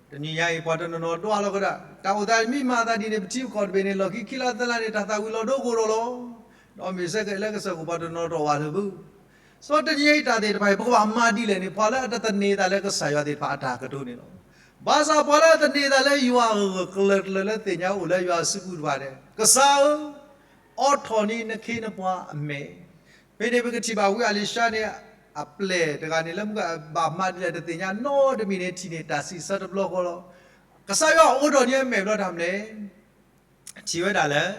တနံၤညါအံၤ ပှၤတနီၤနီၤဒွးလီၤကဒီး တၢ်အိၣ်သးမ့ၢ်မၤအသးဒ်န့ၣ် ပထံပကီၢ်တဘ့ၣ်န့ၣ် လီၢ်ခံခံလါသၢလါန့ၣ် တၢ်သၣ်ဝံၤလီၤဒိကအိၣ်ဒီးလီၤ. ဒီးမ့ၢ်စ့ၢ်ကီးလၢကစၢၢ်ခိၣ်ပှၤတနီၤနီၤတအိၣ်ဝဲလၢၤဘၣ်. စီၤတနံၤညါအံၤတၢ်သ့ၣ်တဖၣ်အံၤ ပကဘၣ်မၤဒ်လဲၣ်န့ၣ် ပှၤလၢအတသန့ၤသးလၢကစၢ်ယွၤသ့ၣ်တဖၣ်အတၢ်ကတိၤန့ၣ်လီၤ. ဘၣ်ဆၣ်ပှၤလၢအတသန့ၤသးလၢယွၤအဂၢၢ်ကျၢၤကျၢၤလၢသ့ၣ်ညါအိၣ်လၢယွၤအစုပူၤတဖၣ်န့ၣ် ကစၢ်ဧၢ အိးထီၣ်န့ၢ်နခ့နပှၤအမဲာ်. ဖဲန့ၣ်ပကထံၣ်ဘၣ်ဝံအၤလံၤၡါန့ၣ် အပျဲၢ်တဂၤန့ၣ် လၢမ့ၢ်ဘၣ်မၤဒ်လဲၣ်တသ့ၣ်ညါနီတမံၤန့ၣ် ထံၣ်န့ၢ်တၢ်စံးဆၢတဘျီဃီလီၤ. ကစၢ်ယွၤအိးထီၣ်န့ၢ်အမဲာ်ဘျီတၢ်မနုၤလဲၣ် ထံၣ်ဝဲဒၣ်လၢ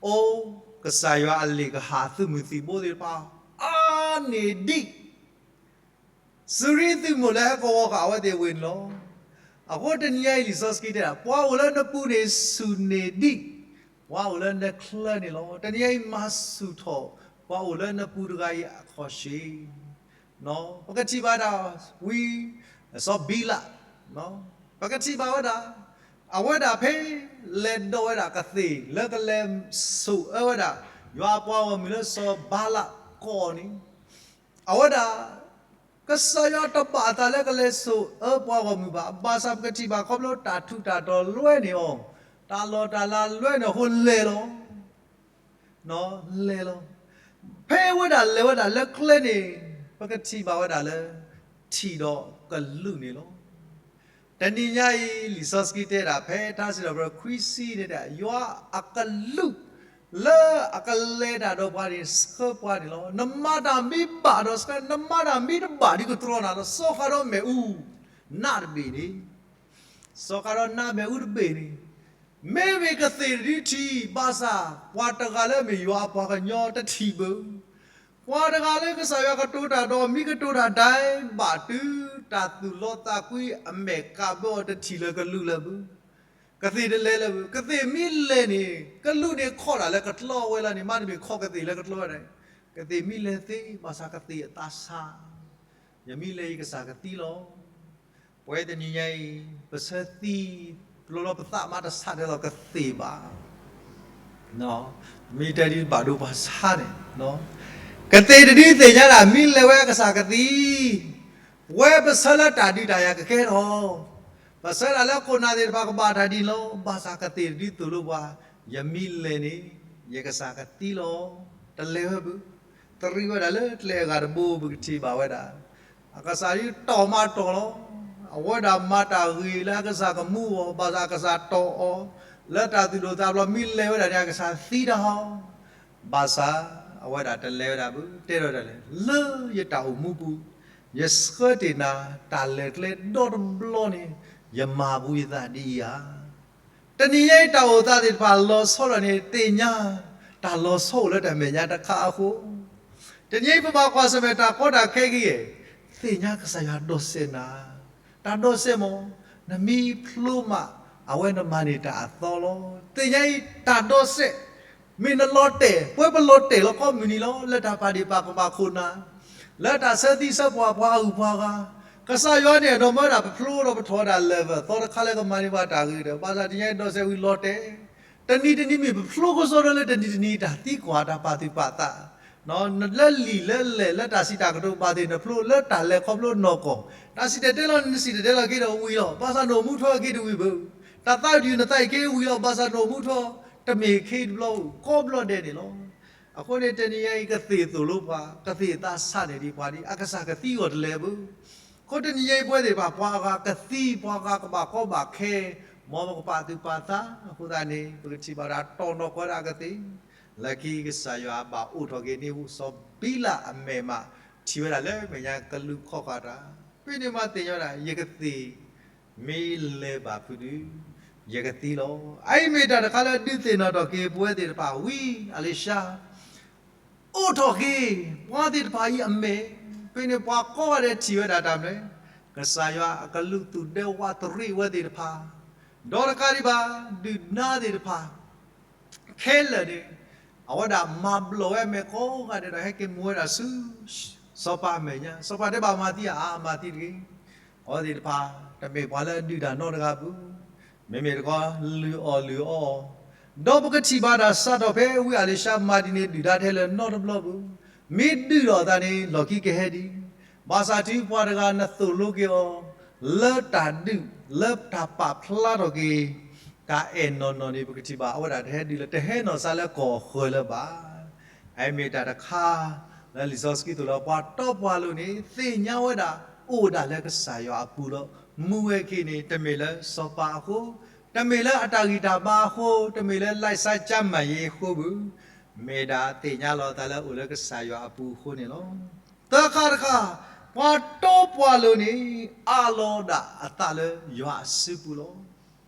အိၣ်ကစၢ်ယွၤအလ့ၣ်ကဟၣ်သုးမုၢ်သံၣ်ဘိသ့ၣ်တဖၣ် အါန့ၢ်ဒံး စူၤရံသုးမုၢ်လၢဟဲကဝီၤဃာ်အဝဲသ့ၣ်ဝ့ၢ်န့ၣ်လီၤ. အဃိတနံၤညါအံၤလံာ်စီဆှံတဲဒၣ် ပှၤအိၣ်လၢနပူၤန့ၣ်ဆူၣ်န့ၢ်ဒံး ပှၤအိၣ်လၢနချၢန့ၣ်လီၤ. တနံၤညါအံၤမၤဆူၣ်ထီၣ် ပှၤအိၣ်လၢနပူၤတဂၤအံၤအခီၣ်ဆ့ ပကထံၣ်ဘၣ်ဒၣ်ဝံ စီၤဘံလး ပကထံၣ်ဘၣ်ဝဲဒၣ် အဝဲဒၣ်ဖဲလဲၤဒိးဝဲဒၣ်ကသ့ၣ်လၢကလဲၤဆိၣ်အၢဝဲဒၣ် ယွၤအပှၤဂီၢ်မုၢ်လၢစီၤဘၤလးကိးန့ၣ် အဝဲဒၣ် ကစၢ်ယွၤတဘၣ်အသးလၢကလဲၤဆိၣ်အၢပှၤဂီၢ်မုၢ်ဘၣ်. ဘၣ်ဆၣ်ပကထံၣ်ဘၣ်ခီဖျိတၢ်ထူးတၢ်တီၤလွဲန့ၢ်အီၤ တၢ်လီၢ်တၢ်လၤလွဲန့ၢ်အဃိလဲၤလီၤ လဲၤလီၤ. ဖဲဝဲဒၣ်လဲၤဝဲဒၣ်လၢကျဲန့ၣ် ပကထံၣ်ဘၣ်ဝဲဒၣ်လၢ ထံၣ်ဒီးကလူးန့ၣ်လီၤ. တနံၤညါအံၤ လံာ်စီဆှံတဲဒၣ် ဖဲထါစံးထီၣ်ပတြၢၤခွံဆံန့ၣ်ဒၣ် ယွၤအကလူး လၢအကလဲၤတၢ်ဒီးပှၤန့ၣ် ဆှၢပှၤန့ၣ်လီၤ. နမၤတၢ်မ့ၢ်ဘၣ်ဒီးဆှၢ, နမၤတၢ်မ့ၢ်တဘၣ်ဒီးကတြီနၤလီၤ. စီၤဃးဒီးမ့ၣ်အူနးတဘ့ၣ်န့ၣ်, စီၤဃးဒီးနးမ့ၣ်အူတဘ့ၣ်န့ၣ်, မ့မ့ၢ်ကသ့ၣ်တဒုထံၣ်ဘၣ်ဆၣ်, ပှၤတဂၤလၢမ့ၢ်ယွၤအပှၤကညီတထံၣ်ဘၣ်. ပှၤတဂၤလၢကစၢ်ယွၤကတိၤတၢ်ဒီး မ့ၢ်ကတိၤတၢ်ဒဲးဘးတုၤတၢ်သူၣ်လီသးကွံအမဲာ်ကးဘၢအီၤတထံၣ်လၢကလူးလၢၤဘၣ်. ကသ့ၣ်တလဲၤလၢၤဘၣ်. ကသ့ၣ်မ့ၢ်လဲၤန့ၣ် ကလူးန့ၣ်ခီၣ်တၢ်လၢကကျီဝဲလီၤန့ၣ်, မ့တမ့ၢ်ခီၣ်ကသ့ၣ်လၢကကျီဝဲဒၣ်, ကသ့ၣ်မ့ၢ်လဲၤသ့ဘၣ်ဆၣ်ကသ့ၣ်အသးဆါ, ယမ့ၢ်လဲၤယကစၢ်ကသံလီၤ. ပဝဲတနံၤညါအံၤ ပဆၢသံပျိလီၤပသးမးတဆးဒဲးလီၤကသ့ၣ်ဘၣ်. မ့ၢ်တဲဒ်ဘၣ်ဒိပှၤဆါန့ၣ်, ကသ့ၣ်တဒုသ့ၣ်ညါဒၣ် မ့ၢ်လဲၤဝဲအကစၢ်ကသံ, ပဝဲပဆၢလၢတၢ်ဒုးတၢ်ယၤကကဲထီၣ်, ပဆၢတၢ်လၢခိၣ်နၢ်သ့ၣ်တဖၣ်ကဘၣ်တၢ်ဒ်န့ၣ်လီၤ. ဘၣ်ဆၣ်ကသ့ၣ်တဒုသိၣ်လိပှၤ, ယမ့ၢ်လဲၤန့ၣ် ယကစၢ်ကသံလီၤ. တလဲၤဝဲဘၣ်. တရံးဝဲဒၣ်လၢကျဲအဂၤတဘိ ပကထံၣ်ဘၣ်ဝဲဒၣ် အကစၢ်ဒုးတီၢ်မးတီၢ်လီၤ. အဝဲဒၣ်မၤတၢ်ဂ့ၤလၢအကစၢ်ကမူအီၤ, ဘၣ်ဆၣ်အကစၢ်တီၢ်အီၤ, လၢတၢ်သူၣ်ဒိၣ်သးဖျိး မ့ၢ်လဲၤဝဲဒၣ်န့ၣ် အကစၢ်သံတၢ်ဟီ, ဘၣ်ဆၣ်အဝဲဒၣ်တလဲၤဝဲဒၣ်ဘၣ်. တဲထီၣ်ဒၣ်လဲာ် လၢယတၢ်အိၣ်မူပူၤ, ယဆှၢတ့ၢ်နၤ တၢ်လဲၤကျဲဒီတဘျီန့ၣ် ယမၤဘူးယသးဒ်အံၤဧါ. တနံၤညါအံၤတၢ်အိၣ်သးသ့ၣ်တဖၣ်လီၤဆီလီၤန့ၣ် သ့ၣ်ညါ တၢ်လီၤဆီအိၣ်လၢတၢ်မဲာ်ညါတခါအဃိ, တနံၤအံၤပဘၣ်ကွၢ်ဆၢၣ်မဲာ်တၢ်ကီတၢ်ခဲဂ့ၤ, သ့ၣ်ညါကစၢ်ယွၤဒိးစဲးနၤ, တၢ်ဒိးစဲးမ့ၢ် နမ့ၢ်ဖျိမး အဝဲနမၤန့ၢ်တၢ်အသီလီၤ. သ့ၣ်ညါအံၤတၢ်ဒိးစဲး မ့ၢ်နလီၤတဲာ်, ပဝဲပလီၤတဲာ်လီၤကိးမုၢ်နံၤလီၤ. လၢတၢ်ပာ်ဒ့ၣ်ပာ်ကမၣ်ခိၣ်နၢ်, လၢတၢ်ဆၢသံဆၢပှၢ်ပှၤအဂုၤပှၤဂၤ, ကစၢ်ယွၤန့ၣ် အဒိးမၢဒၣ်ပဖျိဒီးပထီၣ်ဝဲဒၣ် level အသီတခါလၢကမၤန့ၢ်ဘၣ်တၢ်ဂ့ၤဒီး, ဘၣ်ဆၣ်တနံၤညါအံၤဒိးစဲးဝံၤလီၤတဲာ်, တနံၤတနံၤမ့ၢ်ပဖျိကစီဒီလၢတနံၤတနံၤ တၢ်သံကွၢ်တၢ်ပာ်သူၣ်ပာ်သး လၢလံာ်လၢလဲၢ်လၢတၢ်စံးတၢ်ကတိၤဘၣ်သ့ၣ် နဖျိလၢတၢ်လဲၤခီဖျိနီၢ်ကီၢ်, တၢ်စံၣ်တဲၤတဲလီၤန့ၣ် နစံၣ်တဲၤတဲလီၤက့ၤဒီးဝံၤလီၤ. ဘၣ်ဆၣ်နအိၣ်မူထီၣ်က့ၤတဝံၤဘၣ်. တၢ်သးဒုၣ်နသးအံၤက့ၤဝံၤလီၤ. ဘၣ်ဆၣ်နအိၣ်မူထီၣ် တမ့ၢ်ခ့တဘျီ ကိးဘျီဒဲးန့ၣ်လီၤ. အဃိန့ၣ် တနံၤညါအံၤကသ့ၣ်သိၣ်လိပှၤ, ကသ့ၣ်အသးဆါန့ၣ်ဒ်ပှၤဒ်အကစၢ်ကသံအဂီၢ်တလဲၤဘၣ်. အဃိတနံၤညါအံၤပဝဲသ့ၣ်တဖၣ် ပှၤအဂၤကသံ ပှၤဂၤကဘၣ်ကီဘၣ်ခဲ, မ်ပကပာ်သူၣ်ပာ်သးအဃိသတးန့ၣ် ပကထံၣ်ဘၣ်ဒၣ်တီၢ်နီၢ်ကီၢ်ဒၣ်ကသ့ၣ်, လၢခံကစၢ်ယွၤဘၣ်အိးထီၣ်က့ၤန့ၢ် စီၤဘံလးအမဲာ်မး, ထံၣ်ဝဲဒၣ်လၢမဲာ်ညါကလူးခီၣ်ဃာ်တၢ်, ဖဲန့ၣ်မးသ့ၣ်ညါဝဲဒၣ် ယကသ့ၣ် မ့ၢ်လဲၤဘၣ်ဖုဒုး ယကသံလီၤ. အအံၤမ့ၢ်တၢ်တခါလၢဒုးသ့ၣ်နီၣ်ထီၣ်က့ၤပဝဲသ့ၣ်တဖၣ်ဝံၤ အလံၤၡါ အိးထီၣ်က့ၤ ပှၤသ့ၣ်တဖၣ်အံၤအမဲာ်, ဖဲန့ၣ်ပှၤကိးဂၤဒဲးထံၣ်ဝဲဒၣ်တၢ်မနုၤလဲၣ်, ကစၢ်ယွၤအကလူးသူၣ်ဒဲဝးတရံးဝဲသ့ၣ်တဖၣ်, ဒီးတကးဒံးဘၣ် ဒုၣ်ဒါသ့ၣ်တဖၣ် ခဲလၢာ်န့ၣ် အဝဲဒၣ်မၤဘျီၣ်ဝဲအမဲာ်ကိးဂၤဒဲးဒီး ဟဲက့ၤမူဝဲဒၣ်ဆူ စီၤပၤအမဲာ်ညါ, စီၤပၤတဲဘၣ်မၤသံဧါ, အါ မၤသံတဂ့ၤ. အဝဲသ့ၣ်တဖၣ် တမ့ၢ်ပှၤလၢအဒုးတၢ်နီတဂၤဘၣ်, မ့မ့ၢ်တခီ လုၢ်အီၣ်လုၢ်အီအီၤ, ဒီးပကထံၣ်ဘၣ်တၢ်စးထီၣ်ဖဲဝံအလံၤၡါမၤဒ်န့ၣ် ဒုၣ်ဒါထဲလၢၤနီတဘျီဘၣ်, မ့ၢ်ဒုးထီၣ်အသးန့ၣ် လီၢ်ခံကဟဲဒံး, ဘၣ်ဆၣ်တုၤပှၤတဂၤနသိၣ်လိက့ၤအီၤ လၢတၢ်ဒုး လၢတၢ်ပာ်ဖျါထီၣ်က့ၤ တၢ်အဲၣ်နီၢ်နီၢ်န့ၣ် ပကထံၣ်ဘၣ်အဝဲဒၣ်တဟဲဒုးလၢၤ တဟဲနီၢ်စါလၢကီၢ်ဃၢၤလၢၤဘၣ်. အအံၤမ့ၢ်တၢ်တခါ လၢလံာ်စီဆှံသိၣ်လိပှၤတီပှၤလိၤန့ၣ် သ့ၣ်ညါဝဲဒၣ် အိၣ်ဒၣ်လၢကစၢ်ယွၤအပူၤလီၤ. မူဝဲက့ၤန့ၣ် တမ့ၢ်လၢစီၤပၤအဃိ, တမ့ၢ်လၢအတၢ်ဂံၢ်တၢ်ဘါအဃိ, တမ့ၢ်လၢလၢၢ်စါကၠါမၤယ့အဃိဘၣ်, မ့ၢ်ဒၣ်သ့ၣ်ညါလီၤအသးလၢအိၣ်လၢကစၢ်ယွၤအပူၤအဃိန့ၣ်လီၤ. သၢခါတခါ, ပှၤတီပှၤလိၤန့ၣ် အးလီၤဒၣ်အသးလၢယွၤအစုပူၤလီၤ.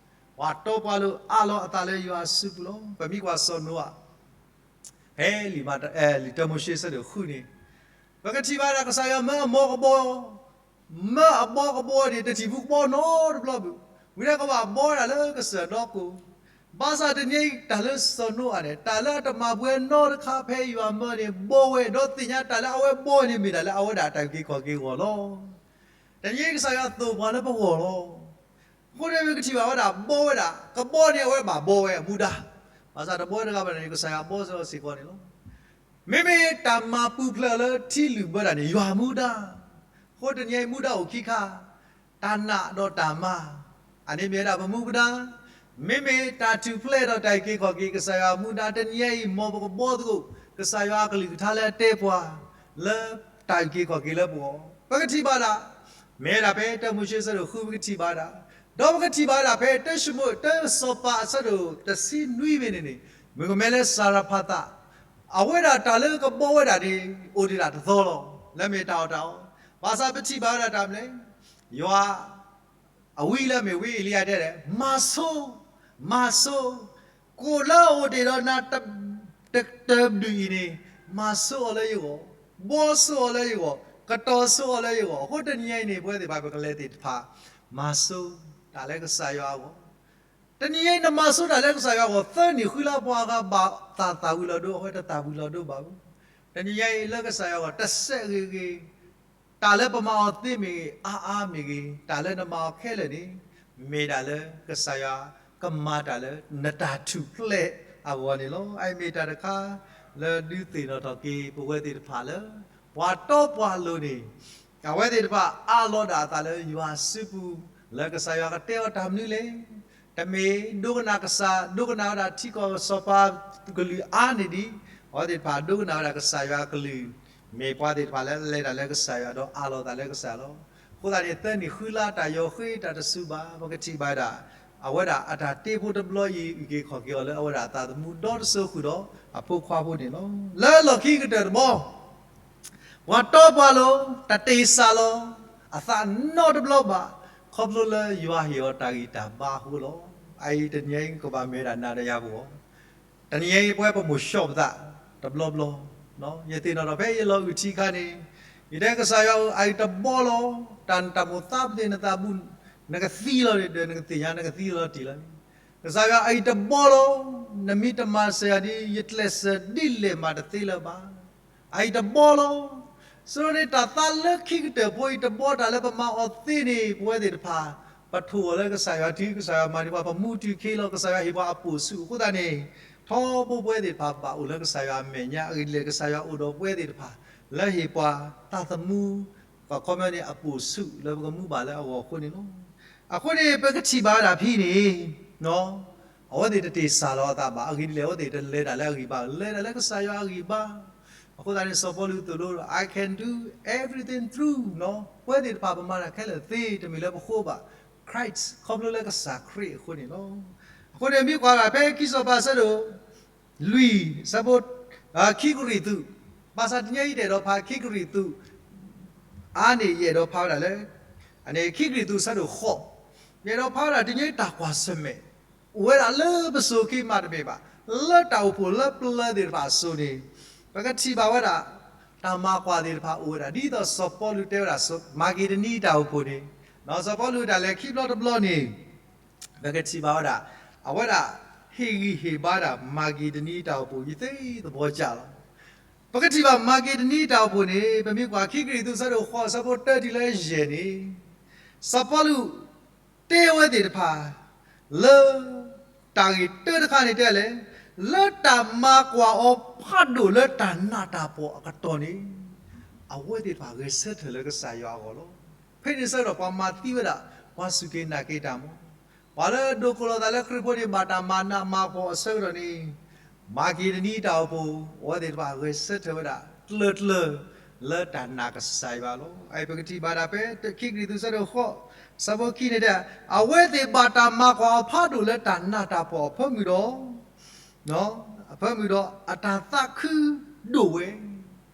ပှၤတီပှၤလိၤအးလီၤအသးလၢယွၤအစုပူၤလီၤ. ပမ့ၢ်ကွၢ်စီၤနိအၤ ဖဲလံာ်မၤတၢ် အဲ လံာ်တၢမိၤၡ့ဆၢဒိၣ်ဃုန့ၣ်, ပကထံၣ်ဘၣ်ဒၣ်ကစၢ်ယွၤမၢအမီၢ်ကဘီ, မၢအဘီကဘီန့ၣ် တထံၣ်ဖုကဘီနီတဘျီဘၣ်. ဝံၤဒၣ်ကဘၣ်ဘီဝဲဒၣ်လၢကစၢၢ်ဒီခိၣ်, ဘၣ်ဆၣ်တနံၤအံၤတၢ်လၢစီၤနိအၤန့ၣ် တၢ်လၢအတမၤပှဲၤနီတခါဖဲယွၤမၢန့ၣ် ဘီဝဲ, ဒီးသ့ၣ်ညါတၢ်လၢအဝဲဘီန့ၣ် မ့ၢ်တၢ်လၢအဝဲဒၣ်တၢ်အုၣ်က့ၤခီၣ်က့ၤအဂီၢ်လီၤ. တနံၤအံၤကစၢ်ယွၤသိၣ်ပှၤလၢပဂီၢ်လီၤ. အဃိန့ၣ်ပကထံၣ်ဘၣ်ဝဲဒၣ် ဘီဝဲဒၣ်, ကဘီန့ၣ်အဝဲဘၣ်ဘီဝဲအမူဒါ, ဘၣ်ဆၣ်တဘီတဂၤဘၣ်န့ၣ် ကစၢ်ယွၤဘီစၢၤအီၤစ့ၢ်ကီးန့ၣ်လီၤ. မ့မ့ၢ်တၢ်မၤပူၤဖျဲးအီၤလၢထံလုၢ်ဘၢတၢ်န့ၣ် ယွၤအမူဒါ, အဃိတနံၤအံၤမူဒါအိၣ်ခံခါ, တၢ်နာ်ဒီးတၢ်မၤ, အန့ၣ်မ့ၢ်ဝဲဒၣ်ပမူပဒါ, မ့မ့ၢ်တၢ်ထူၣ်ဖျဲးဒီးတၢ်အုၣ်က့ၤခီၣ်က့ၤ ကစၢ်ယွၤအမူဒါ တနံၤအံၤ မ်ပကဘီသကိး ကစၢ်ယွၤအကလုၢ်ကထါလၢအတဲပှၤ လၢတၢ်အုၣ်က့ၤခီၣ်က့ၤလၢပဂီၢ်, ပကထံၣ်ဘၣ်ဒၣ် မ့ၢ်ဝဲဒၣ်ဖဲတၢမိၤၡ့အဆၢဒိၣ်ဃုပကထံၣ်ဘၣ်ဒၣ်, ဒီးပကထံၣ်ဘၣ်ဒၣ်ဖဲတၢၡမူ တၢစီၤပၤအဆၢဒိၣ်တဆံနွံဖဲန့ၣ်န့ၣ်, မုၣ်ကမဲလၢစၤရဖးသး, အဝဲဒၣ်တၢ်လၢကဘီဝဲဒၣ်န့ၣ် အိၣ်ဒံးဒၣ်တသီလီၤ. လၢမ့ၢ်တၢ်အီၣ်တၢ်အီ, ဘၣ်ဆၣ်ပထံၣ်ဘၣ်ဝဲဒၣ်တၢ်မနုၤလဲၣ်, ယွၤ အဝံလၢအမ့ၢ်ဝံအ့လံယၤတဲလဲၣ်, မၤဆိ, မၤဆိ, ကိၣ်လၢအအိၣ်တ့ၢ်ဒီးနၤ တ, တ, တဘျုးအံၤန့ၣ်, မၤဆိအီၤလၢယဂီၢ်, ဘီဆိအီၤလၢယဂီၢ်, ကတီၤဆိအီၤလၢယဂီၢ်. အဃိတနံၤအံၤန့ၣ် ပဝဲသ့ၣ်တဖၣ်ပကလဲၤသ့ၣ်တဖၣ် မၤဆိတၢ်လၢကစၢ်ယွၤအဂီၢ်. တနံၤအံၤနမၤဆိတၢ်လၢကစၢ်ယွၤအဂီၢ် သၢနံၣ်ဃုလါ ပှၤအဂၤဘၣ်သးသၣ်ဝံၤလီၤဒိ အဝဲတသၣ်ဝံၤလီၤဒိဘၣ်ဘၣ်. တနံၤအံၤလၢကစၢ်ယွၤအဂီၢ် တစဲးဂ့ၤဂ့ၤ, တၢ်လၢပမၤအီၤသ့မ့ၢ်ဂ့ၤ, အါအါမ့ၢ်ဂ့ၤ, တၢ်လၢနမၤအီၤခဲလၢာ်န့ၣ် မ့ၢ်ဒၣ်လၢကစၢ်ယွၤကမၤတၢ်လၢနတၢ်ထူၣ်ဖျဲးအဂီၢ်န့ၣ်လီၤ. အအံၤမ့ၢ်တၢ်တခါလၢဒုးသ့ၣ်နီၣ်ထီၣ်က့ၤပဝဲသ့ၣ်တဖၣ်လၢ ပှၤတီပှၤလိၤန့ၣ် အဝဲသ့ၣ်တဖၣ်အးလီၤဒၣ်အသးလၢယွၤစုပူၤ လၢကစၢ်ယွၤကတဲအီၤတၢ်မနုၤလဲၣ်. တမ့ၢ်ဒိကနၣ်ကစၢ် ဒိကနၣ်ဝဲဒၣ်ထံကီၢ်စီၤပၤကလုၢ်အါန့ၢ်ဒံး, အဝဲသ့ၣ်တဖၣ်ဒိကနၣ်ဝဲဒၣ်ကစၢ်ယွၤကလုၢ်, မ့ၢ်ပှၤသ့ၣ်တဖၣ်လၢလဲၤတၢ်လၢကစၢ်ယွၤဒီးအးလီၤသးလၢကစၢ်လီၤ. အဃိသတးန့ၣ် သၢနံၣ်ဃုလါတၢ်ယီၤဃ့တၢ်တစူၤဘၣ် ပကထံၣ်ဘၣ်ဒၣ် အဝဲဒၣ်အတၢ်တ့ဖိတဘျီအံၤ အုၣ်က့ၤခီၣ်က့ၤအီၤလၢအဝဲဒၣ်အသးသမူဒီတစိၤဃုာ်ဒီးအဖိခွါဖိန့ၣ်လီၤ. လၢလီၢ်ခံကတၢၢ်တဘီ ပှၤတီပှၤလိၤ တတ့ၢ်စၢ်လီၤ အသးနီတဘျီဘၣ် ခီဖျိလၢယွၤဟ့ၣ်အီၤတၢ်ဂံၢ်တၢ်ဘါအဃိလီၤ. အအံၤတနံၤအံၤကဘၣ်မ့ၢ်ဝဲဒၣ်နၤဒီးယၤပဂီၢ် တနံၤအံၤပဝဲပမိၢ်ဆှီၣ်ပသးတဘျီဘျီ, ယသ့ၣ်နီၣ်ထီၣ်ဖဲယလီၤအုၣ်ထံခါန့ၣ် ယတဲကစၢ်ယွၤဧၢ အအံၤတဘီလီၤ တၢ်နတၢ်မိၣ်သးပသ့ၣ်နသးဘူး နကသံလီၤဒီးနကသ့ၣ်ညါ နကသံလီၤတံၢ်လီၤန့ၣ်, ကစၢ်ယွၤအအံၤတဘီလီၤ နမ့ၢ်တမၤစၢၤယၤဒ် ယကျဲးစၢးဒ်လဲၣ်မးတသ့လၢၤဘၣ်. အအံၤတဘီလီၤ. ဆိန့ၣ်တၢ်သးလၢခံကတၢၢ်ဖိအံၤတဘီ တၢ်လၢပမၤအီၤသ့န့ၣ် ပဝဲသ့ၣ်တဖၣ် ပထိၣ်အီၤလၢကစၢ်ယွၤထံ ကစၢ်ယွၤမၤန့ၢ်ပှၤ ပမူထူၣ်ခ့လီၤ ကစၢ်ယွၤဟ့ၣ်ပှၤအပိာ်ဆူၣ်အဃိသတးန့ၣ် ထီဘိပဝဲသ့ၣ်တဖၣ်ဘၣ်အိၣ်လၢကစၢ်ယွၤအမဲာ်ညါ အဂ့ၢ်ဒ်လဲၣ် ကစၢ်ယွၤအိၣ်ဒီးပဝဲသ့ၣ်တဖၣ် လၢဟ့ၣ်ပှၤသးသမူ ပှၤခီပညီန့ၣ် အပိာ်ဆူၣ်လၢပကမူဘၣ်လၢအဂီၢ်အဃိန့ၣ်လီၤ. အဃိန့ၣ် ပကထံၣ်ဘၣ်ဝဲဒၣ်ဖဲန့ၣ် အဝဲသ့ၣ်တတ့ၢ်စၢ်လီၤအသးဘၣ် အဂ့ၢ်ဒ်လဲၣ် အဝဲသ့ၣ်တလဲၤတၢ်လၢအဂံၢ်ဘါ လဲၤတၢ်လၢကစၢ်ယွၤအဂံၢ်ဘါ. အဃိသတးန့ၣ် စီၤပီလူးသိၣ်လိ I can do everything through ပဝဲသ့ၣ်တဖၣ်ပမၤတၢ်ခဲလၢာ်သ့ တမ့ၢ်လၢပဃိဘၣ် Christ ခီဖျိလၢကစၢ်ခရံာ်အဃိန့ၣ်လီၤ. အဃိန့ၣ် မ့ၢ်ကွၢ်ဘၣ်ဖဲခံစီၤပၤဆၢဒိၣ် လွံၢ် ဆၢဖိ ခံကရံၣ်သူး, ဘၣ်ဆၣ်တနံၤအံၤတအဲၣ်ဒိးဖးခံကရံၣ်သူး အါန့ၢ်ယအဲၣ်ဒိးဖးဝဲဒၣ်လၢ ခံကရံၣ်သူးဆၢဒိၣ်ဃိး, ယအဲၣ်ဒိးဖးဝဲဒၣ်တနံၤအံၤတၢ်ကွၢ်ဆၢၣ်မဲာ် အိၣ်ဝဲဒၣ်လၢပစိၤက့ၤမးတမ့ၢ်ဘၣ်, လၢတၢ်အိၣ်ဖှိၣ်လၢပျၢၤသ့ၣ်တဖၣ်အစိၤန့ၣ် ပကထံၣ်ဘၣ်ဝဲဒၣ် တၢ်မၤကွၢ်သ့ၣ်တဖၣ်အိၣ်ဝဲဒၣ် ဒ်သိးစီၤပီလူးတဲဝဲဒၣ် မၤက့ဒနံတၢ်အိၣ်ဖှိၣ်န့ၣ်, စီၤပီလူးတၢ်လဲၤခံဘျီတဘျီန့ၣ် ပကထံၣ်ဘၣ်ဝဲဒၣ် အဝဲဒၣ်ဟ့ၣ်ဂံၢ်ဟ့ၣ်ဘါဒၣ် မၤက့ဒနံတၢ်အိၣ်ဖှိၣ် ယသ့သဘီကၢ်လီၤ. ပကထံၣ်ဘၣ်မၤက့ဒနံတၢ်အိၣ်ဖှိၣ်န့ၣ် ပမ့ၢ်ကွၢ်ခံကရံၣ်သူးဆၢဒိၣ်ဃိး ဆၢဖိတၢတုၤလၢယဲၢ်န့ၣ်, စီၤပီလူး တဲအဝဲသ့ၣ်တဖၣ် လၢ တၢ်ဂ့ၢ်တၢတခါန့ၣ်တဲလဲၣ်, လၢတၢ်မၤကွၢ်အီၤဖးဒိၣ်လၢတၢ်နးတၢ်ဖှီၣ်အကတီၢ်န့ၣ် အဝဲသ့ၣ်တဖၣ်ဂဲၤဆၢထၢၣ်လၢကစၢ်ယွၤအဂီၢ်လီၤ. ဖဲန့ၣ်ဆၢကတီၢ် ပှၤမၤသံဝဲဒၣ် ပှၤစူၢ်က့ၤနာ်က့ၤတၢ်မး, ပှၤလၢဒိးကိးလီၤသးလၢခရံာ်ဖိန့ၣ် ဘၣ်တၢ်မၤနးမၤဖှီၣ်အဆၢကတီၢ်န့ၣ် မၤက့ဒနံတၢ်အိၣ်ဖှိၣ် အဝဲသ့ၣ်တဖၣ်ဂဲၤဆၢထၢၣ်ဝဲဒၣ် ကျၢၤကျၢၤ လၢတၢ်နာ်ကစၢ်ယွၤလီၤ. အအံၤပကထံၣ်ဘၣ်ဒၣ်ဖဲခံကရံၣ်သူးဆၢဒိၣ်ဃိး ဆၢဖိခံန့ၣ်တဲ အဝဲသ့ၣ်ဘၣ်တၢ်မၤကွၢ်အီၤဖးဒိၣ်လၢတၢ်နးတၢ်ဖှီၣ်အဖၢမုၢ်ဒီး အဖၢမုၢ်ဒီးအတၢ်သးခုဒိၣ်ဝဲ,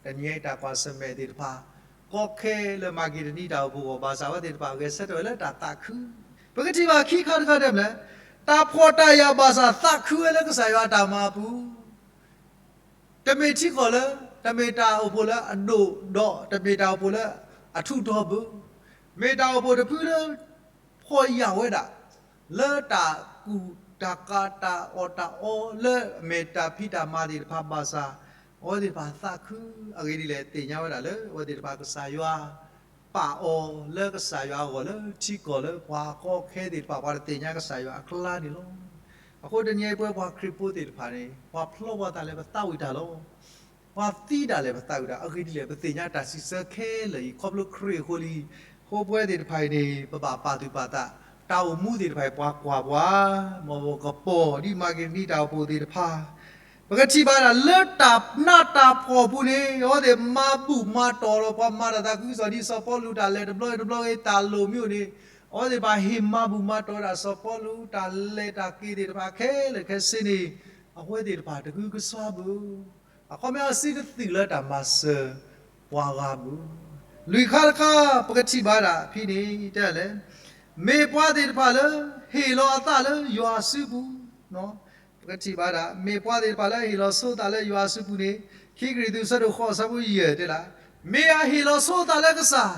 တနံၤအံၤတၢ်ကွၢ်ဆၢၣ်မဲာ်သ့ၣ်တဖၣ် ကီခဲလၢမၤက့ဒနံတၢ်အိၣ်ဖှိၣ်အဂီၢ် ဘၣ်ဆၣ်အဝဲသ့ၣ်တဖၣ်ဂဲၤဆၢထၢၣ်ဝဲလၢတၢ်သးခု, ပကထံၣ်ဘၣ်ခံခါတခါတဲမနုၤလဲၣ်, တၢ်ဖှီၣ်တၢ်ယာ်ဘၣ်ဆၣ်သးခုဝဲလၢကစၢ်ယွၤအတၢ်မၤအပူၤ တမ့ၢ်ထံကီၢ်လၢ တမ့ၢ်တၢ်အိၣ်ဖှိၣ်လၢအဒိၣ်ဒီး တမ့ၢ်တၢ်အိၣ်ဖှိၣ်လၢအထူးထီဘၣ်, မ့ၢ်တၢ်အိၣ်ဖှိၣ်တဖုလၢ ဖှီၣ်ယာ်ဝဲဒၣ် လၢတၢ်ကူၣ်တၢ်ကၤတၢ်အီၣ်တၢ်အီလၢအမ့ၢ်တၢ်ဖံးတၢ်မၤသ့ၣ်တဖၣ်ဘၣ်ဆၣ် အဝဲသ့ၣ်တဖၣ်သးခု, အဂ့ၢ်ဒ်လဲၣ် သ့ၣ်ညါဝဲဒၣ်လၢ အဝဲသ့ၣ်တဖၣ်ကစၢ်ယွၤ ပာ်အီၤလၢကစၢ်ယွၤအဂီၢ်လၢထံကီၢ်လၢပှၤကီခဲသ့ၣ်တဖၣ် ပှၤတသ့ၣ်ညါကစၢ်ယွၤအကျါန့ၣ်လီၤ. အဃိတနံၤအံၤပဝဲပှၤခရံာ်ဖိသ့ၣ်တဖၣ်န့ၣ် ပှၤဖျီပှၤသးလဲၣ်ပသးဝံၣ်တၢ်လီၤ. ပှၤသံဒၣ်လဲာ်ပသးဝံၣ်တၢ် အဂ့ၢ်ဒ်လဲၣ် ပသ့ၣ်ညါတၢ်စံးဆၢခဲလၢာ်အံၤ ခီဖျိခရံာ်အဃိလံ. အဃိပဝဲသ့ၣ်တဖၣ်အံၤန့ၣ် ပဘၣ်ပာ်သူၣ်ပာ်သး တၢ်အိၣ်မူသ့ၣ်တဖၣ်အံၤ ပှၤကွၢ်ပှၤ မ်ပကပီၢ်ဒ်မၤက့ဒနံတၢ်အိၣ်ဖှိၣ်သ့ၣ်တဖၣ် ပကထံၣ်ဘၣ်ဒၣ်လၢတၢ်နးတၢ်ဖှီၣ်အပူၤန့ၣ် အဝဲသ့ၣ်မၤဘူၣ်မၤတီၢ်လီၤ ပှၤမၤတၢ်သးခုကစီၣ်ဒ်စီၤပီလူးတၢ်လဲၤတဘျီတဘျီဂ့ၤ တၢ်လိၣ်မံၤအိၣ်န့ၣ် အဝဲသ့ၣ်တဖၣ်ဟ့ၣ်မၤဘူၣ်မၤတီၢ်ဝဲဒၣ်စီၤပီလူးတၢ်လဲၤတၢ်က့ၤသ့ၣ်တဖၣ်ခဲလၢာ်ခဲဆ့န့ၣ် အဝဲသ့ၣ်တဖၣ်တဂုာ်ကစှၤဘၣ်. အခီပညီအစံးတသ့လၢတၢ်မၤစၢၤပှၤဂၤဘၣ်. လွံၢ်ခါတခါ ပကထံၣ်ဘၣ်ဒၣ်ဖဲန့ၣ် တဲလဲၣ်, မ့ၢ်ပှၤသ့ၣ်တဖၣ်လၢ ဟ့ၣ်လီၤအသးလၢယွၤအစုပူၤ, ပကထံၣ်ဘၣ်ဒၣ် မ့ၢ်ပှၤသ့ၣ်တဖၣ်လၢဟ့ၣ်လီၤဆိအသးလၢယွၤအစုပူၤန့ၣ် ခံကရံၣ်သူး အဆၢဒိၣ်ဃိး အဆၢဖိယဲၢ်တဲလၢ်, မ့ၢ်အဟ့ၣ်လီၤဆိအသးလၢကစၢ်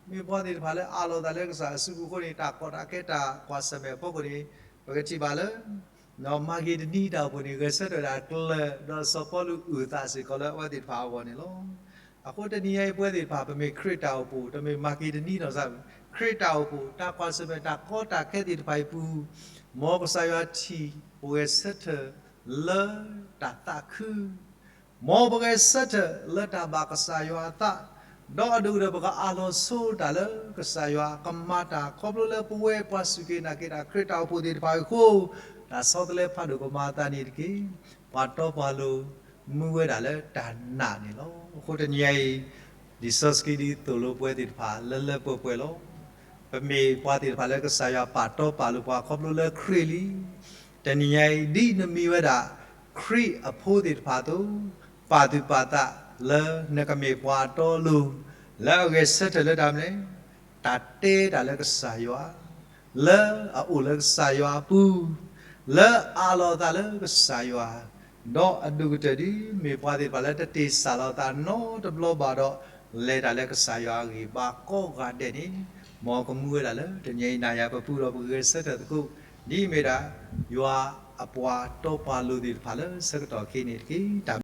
မ့ၢ်ပှၤသ့ၣ်တဖၣ်လၢအးလီၤအသးလၢကစၢ်အစုပူၤအဃိန့ၣ် တၢ်ကီတၢ်ခဲတၢ်ကွၢ်ဆၢၣ်မဲာ်အဖီခိၣ်န့ၣ် ပကထံၣ်ဘၣ်လၢ မၤက့ဒနံတၢ်အိၣ်ဖှိၣ်န့ၣ် ဂဲၤဆၢထၢၣ်ဒၣ်ကျၢၤ ဒီးစီၤပီလူးအုၣ်သးစ့ၢ်ကီးလၢအဝဲသ့ၣ်တဖၣ်အဂီၢ်န့ၣ်လီၤ. အဃိတနံၤညါအံၤ ပဝဲသ့ၣ်တဖၣ် ပမ့ၢ်ခရံာ်တၢ်အိၣ်ဖှိၣ် တမ့ၢ်မၤက့ဒနံနီၢ်စၢ်ဘၣ်, ခရံာ်တၢ်အိၣ်ဖှိၣ် တၢ်ကွၢ်ဆၢၣ်မဲာ်တၢ်ကီတၢ်ခဲသ့ၣ်တဖၣ်အံၤအပူၤ မ်ကစၢ်ယွၤထံၣ်ပဂဲၤဆၢထၢၣ်လၢတၢ်သးခု မ်ပဂဲၤဆၢထၢၣ်လၢတၢ်ဘၣ်ကစၢ်ယွၤအသး, ဒီးအဒိၣ်ကတၢၢ်ပကအးလီၤဆိတၢ်လၢကစၢ်ယွၤကမၤတၢ်ခီဖျိလၢပဝဲပှၤစူၢ်က့ၤနာ်က့ၤတၢ်ခရံာ်တၢ်အိၣ်ဖှိၣ်သ့ၣ်တဖၣ်အံၤအဃိ, တၢ်ဆီတလဲဖးဒိၣ်ကမၤအသးန့ၣ်တက့ၢ်. ပှၤတီပှၤလိၤမူဝဲဒၣ်လၢတၢ်နာ်န့ၣ်လီၤ. အဃိတနံၤညါအံၤ လံာ်စီဆှံဒ်သိးလိပဝဲသ့ၣ်တဖၣ်လၢလၢပှဲၤပှဲၤလီၤ. ပမ့ၢ်ပှၤသ့ၣ်တဖၣ်လၢကစၢ်ယွၤပာ်တီပာ်လိၤပှၤခီဖျိလၢခရံာ်လံ. တနံၤညါအံၤ ဒ်နမ့ၢ်ဝဲဒၣ်ခရံာ်အဖိသ့ၣ်တဖၣ်အသိး, ပာ်သူၣ်ပာ်သးလၢနကမ့ၢ်ပှၤအတီအလိၤ, လၢအဂဲၤဆၢထၢၣ်လၢတၢ်မနုၤလဲၣ်, တၢ်တဲတၢ်လၢကစၢ်ယွၤ, လၢအအိၣ်လၢကစၢ်ယွၤအပူၤ, လၢအးလီၤအသးလၢကစၢ်ယွၤ, ဒီးအဒိၣ်ကတၢၢ်ဒ်မ့ၢ်ပှၤသ့ၣ်တဖၣ်လၢတတ့ၢ်စၢ်လီၤအသးနီတဘျီဘၣ်ဒီး လဲၤတၢ်လၢကစၢ်ယွၤအဂံၢ်ဘါကိးဂၤဒဲးန့ၣ်, မ်ကမူဝဲဒၣ်လၢတနံၤအံၤနၤယၤပပူၤဒီးပဂဲၤဆၢထၢၣ်သကိး, ဒ်အမ့ၢ်ဒၣ် ယွၤအပှၤတီပှၤလိၤသ့ၣ်တဖၣ်လၢဆၢကတီၢ်ခဲအံၤန့ၣ်တက့ၢ်.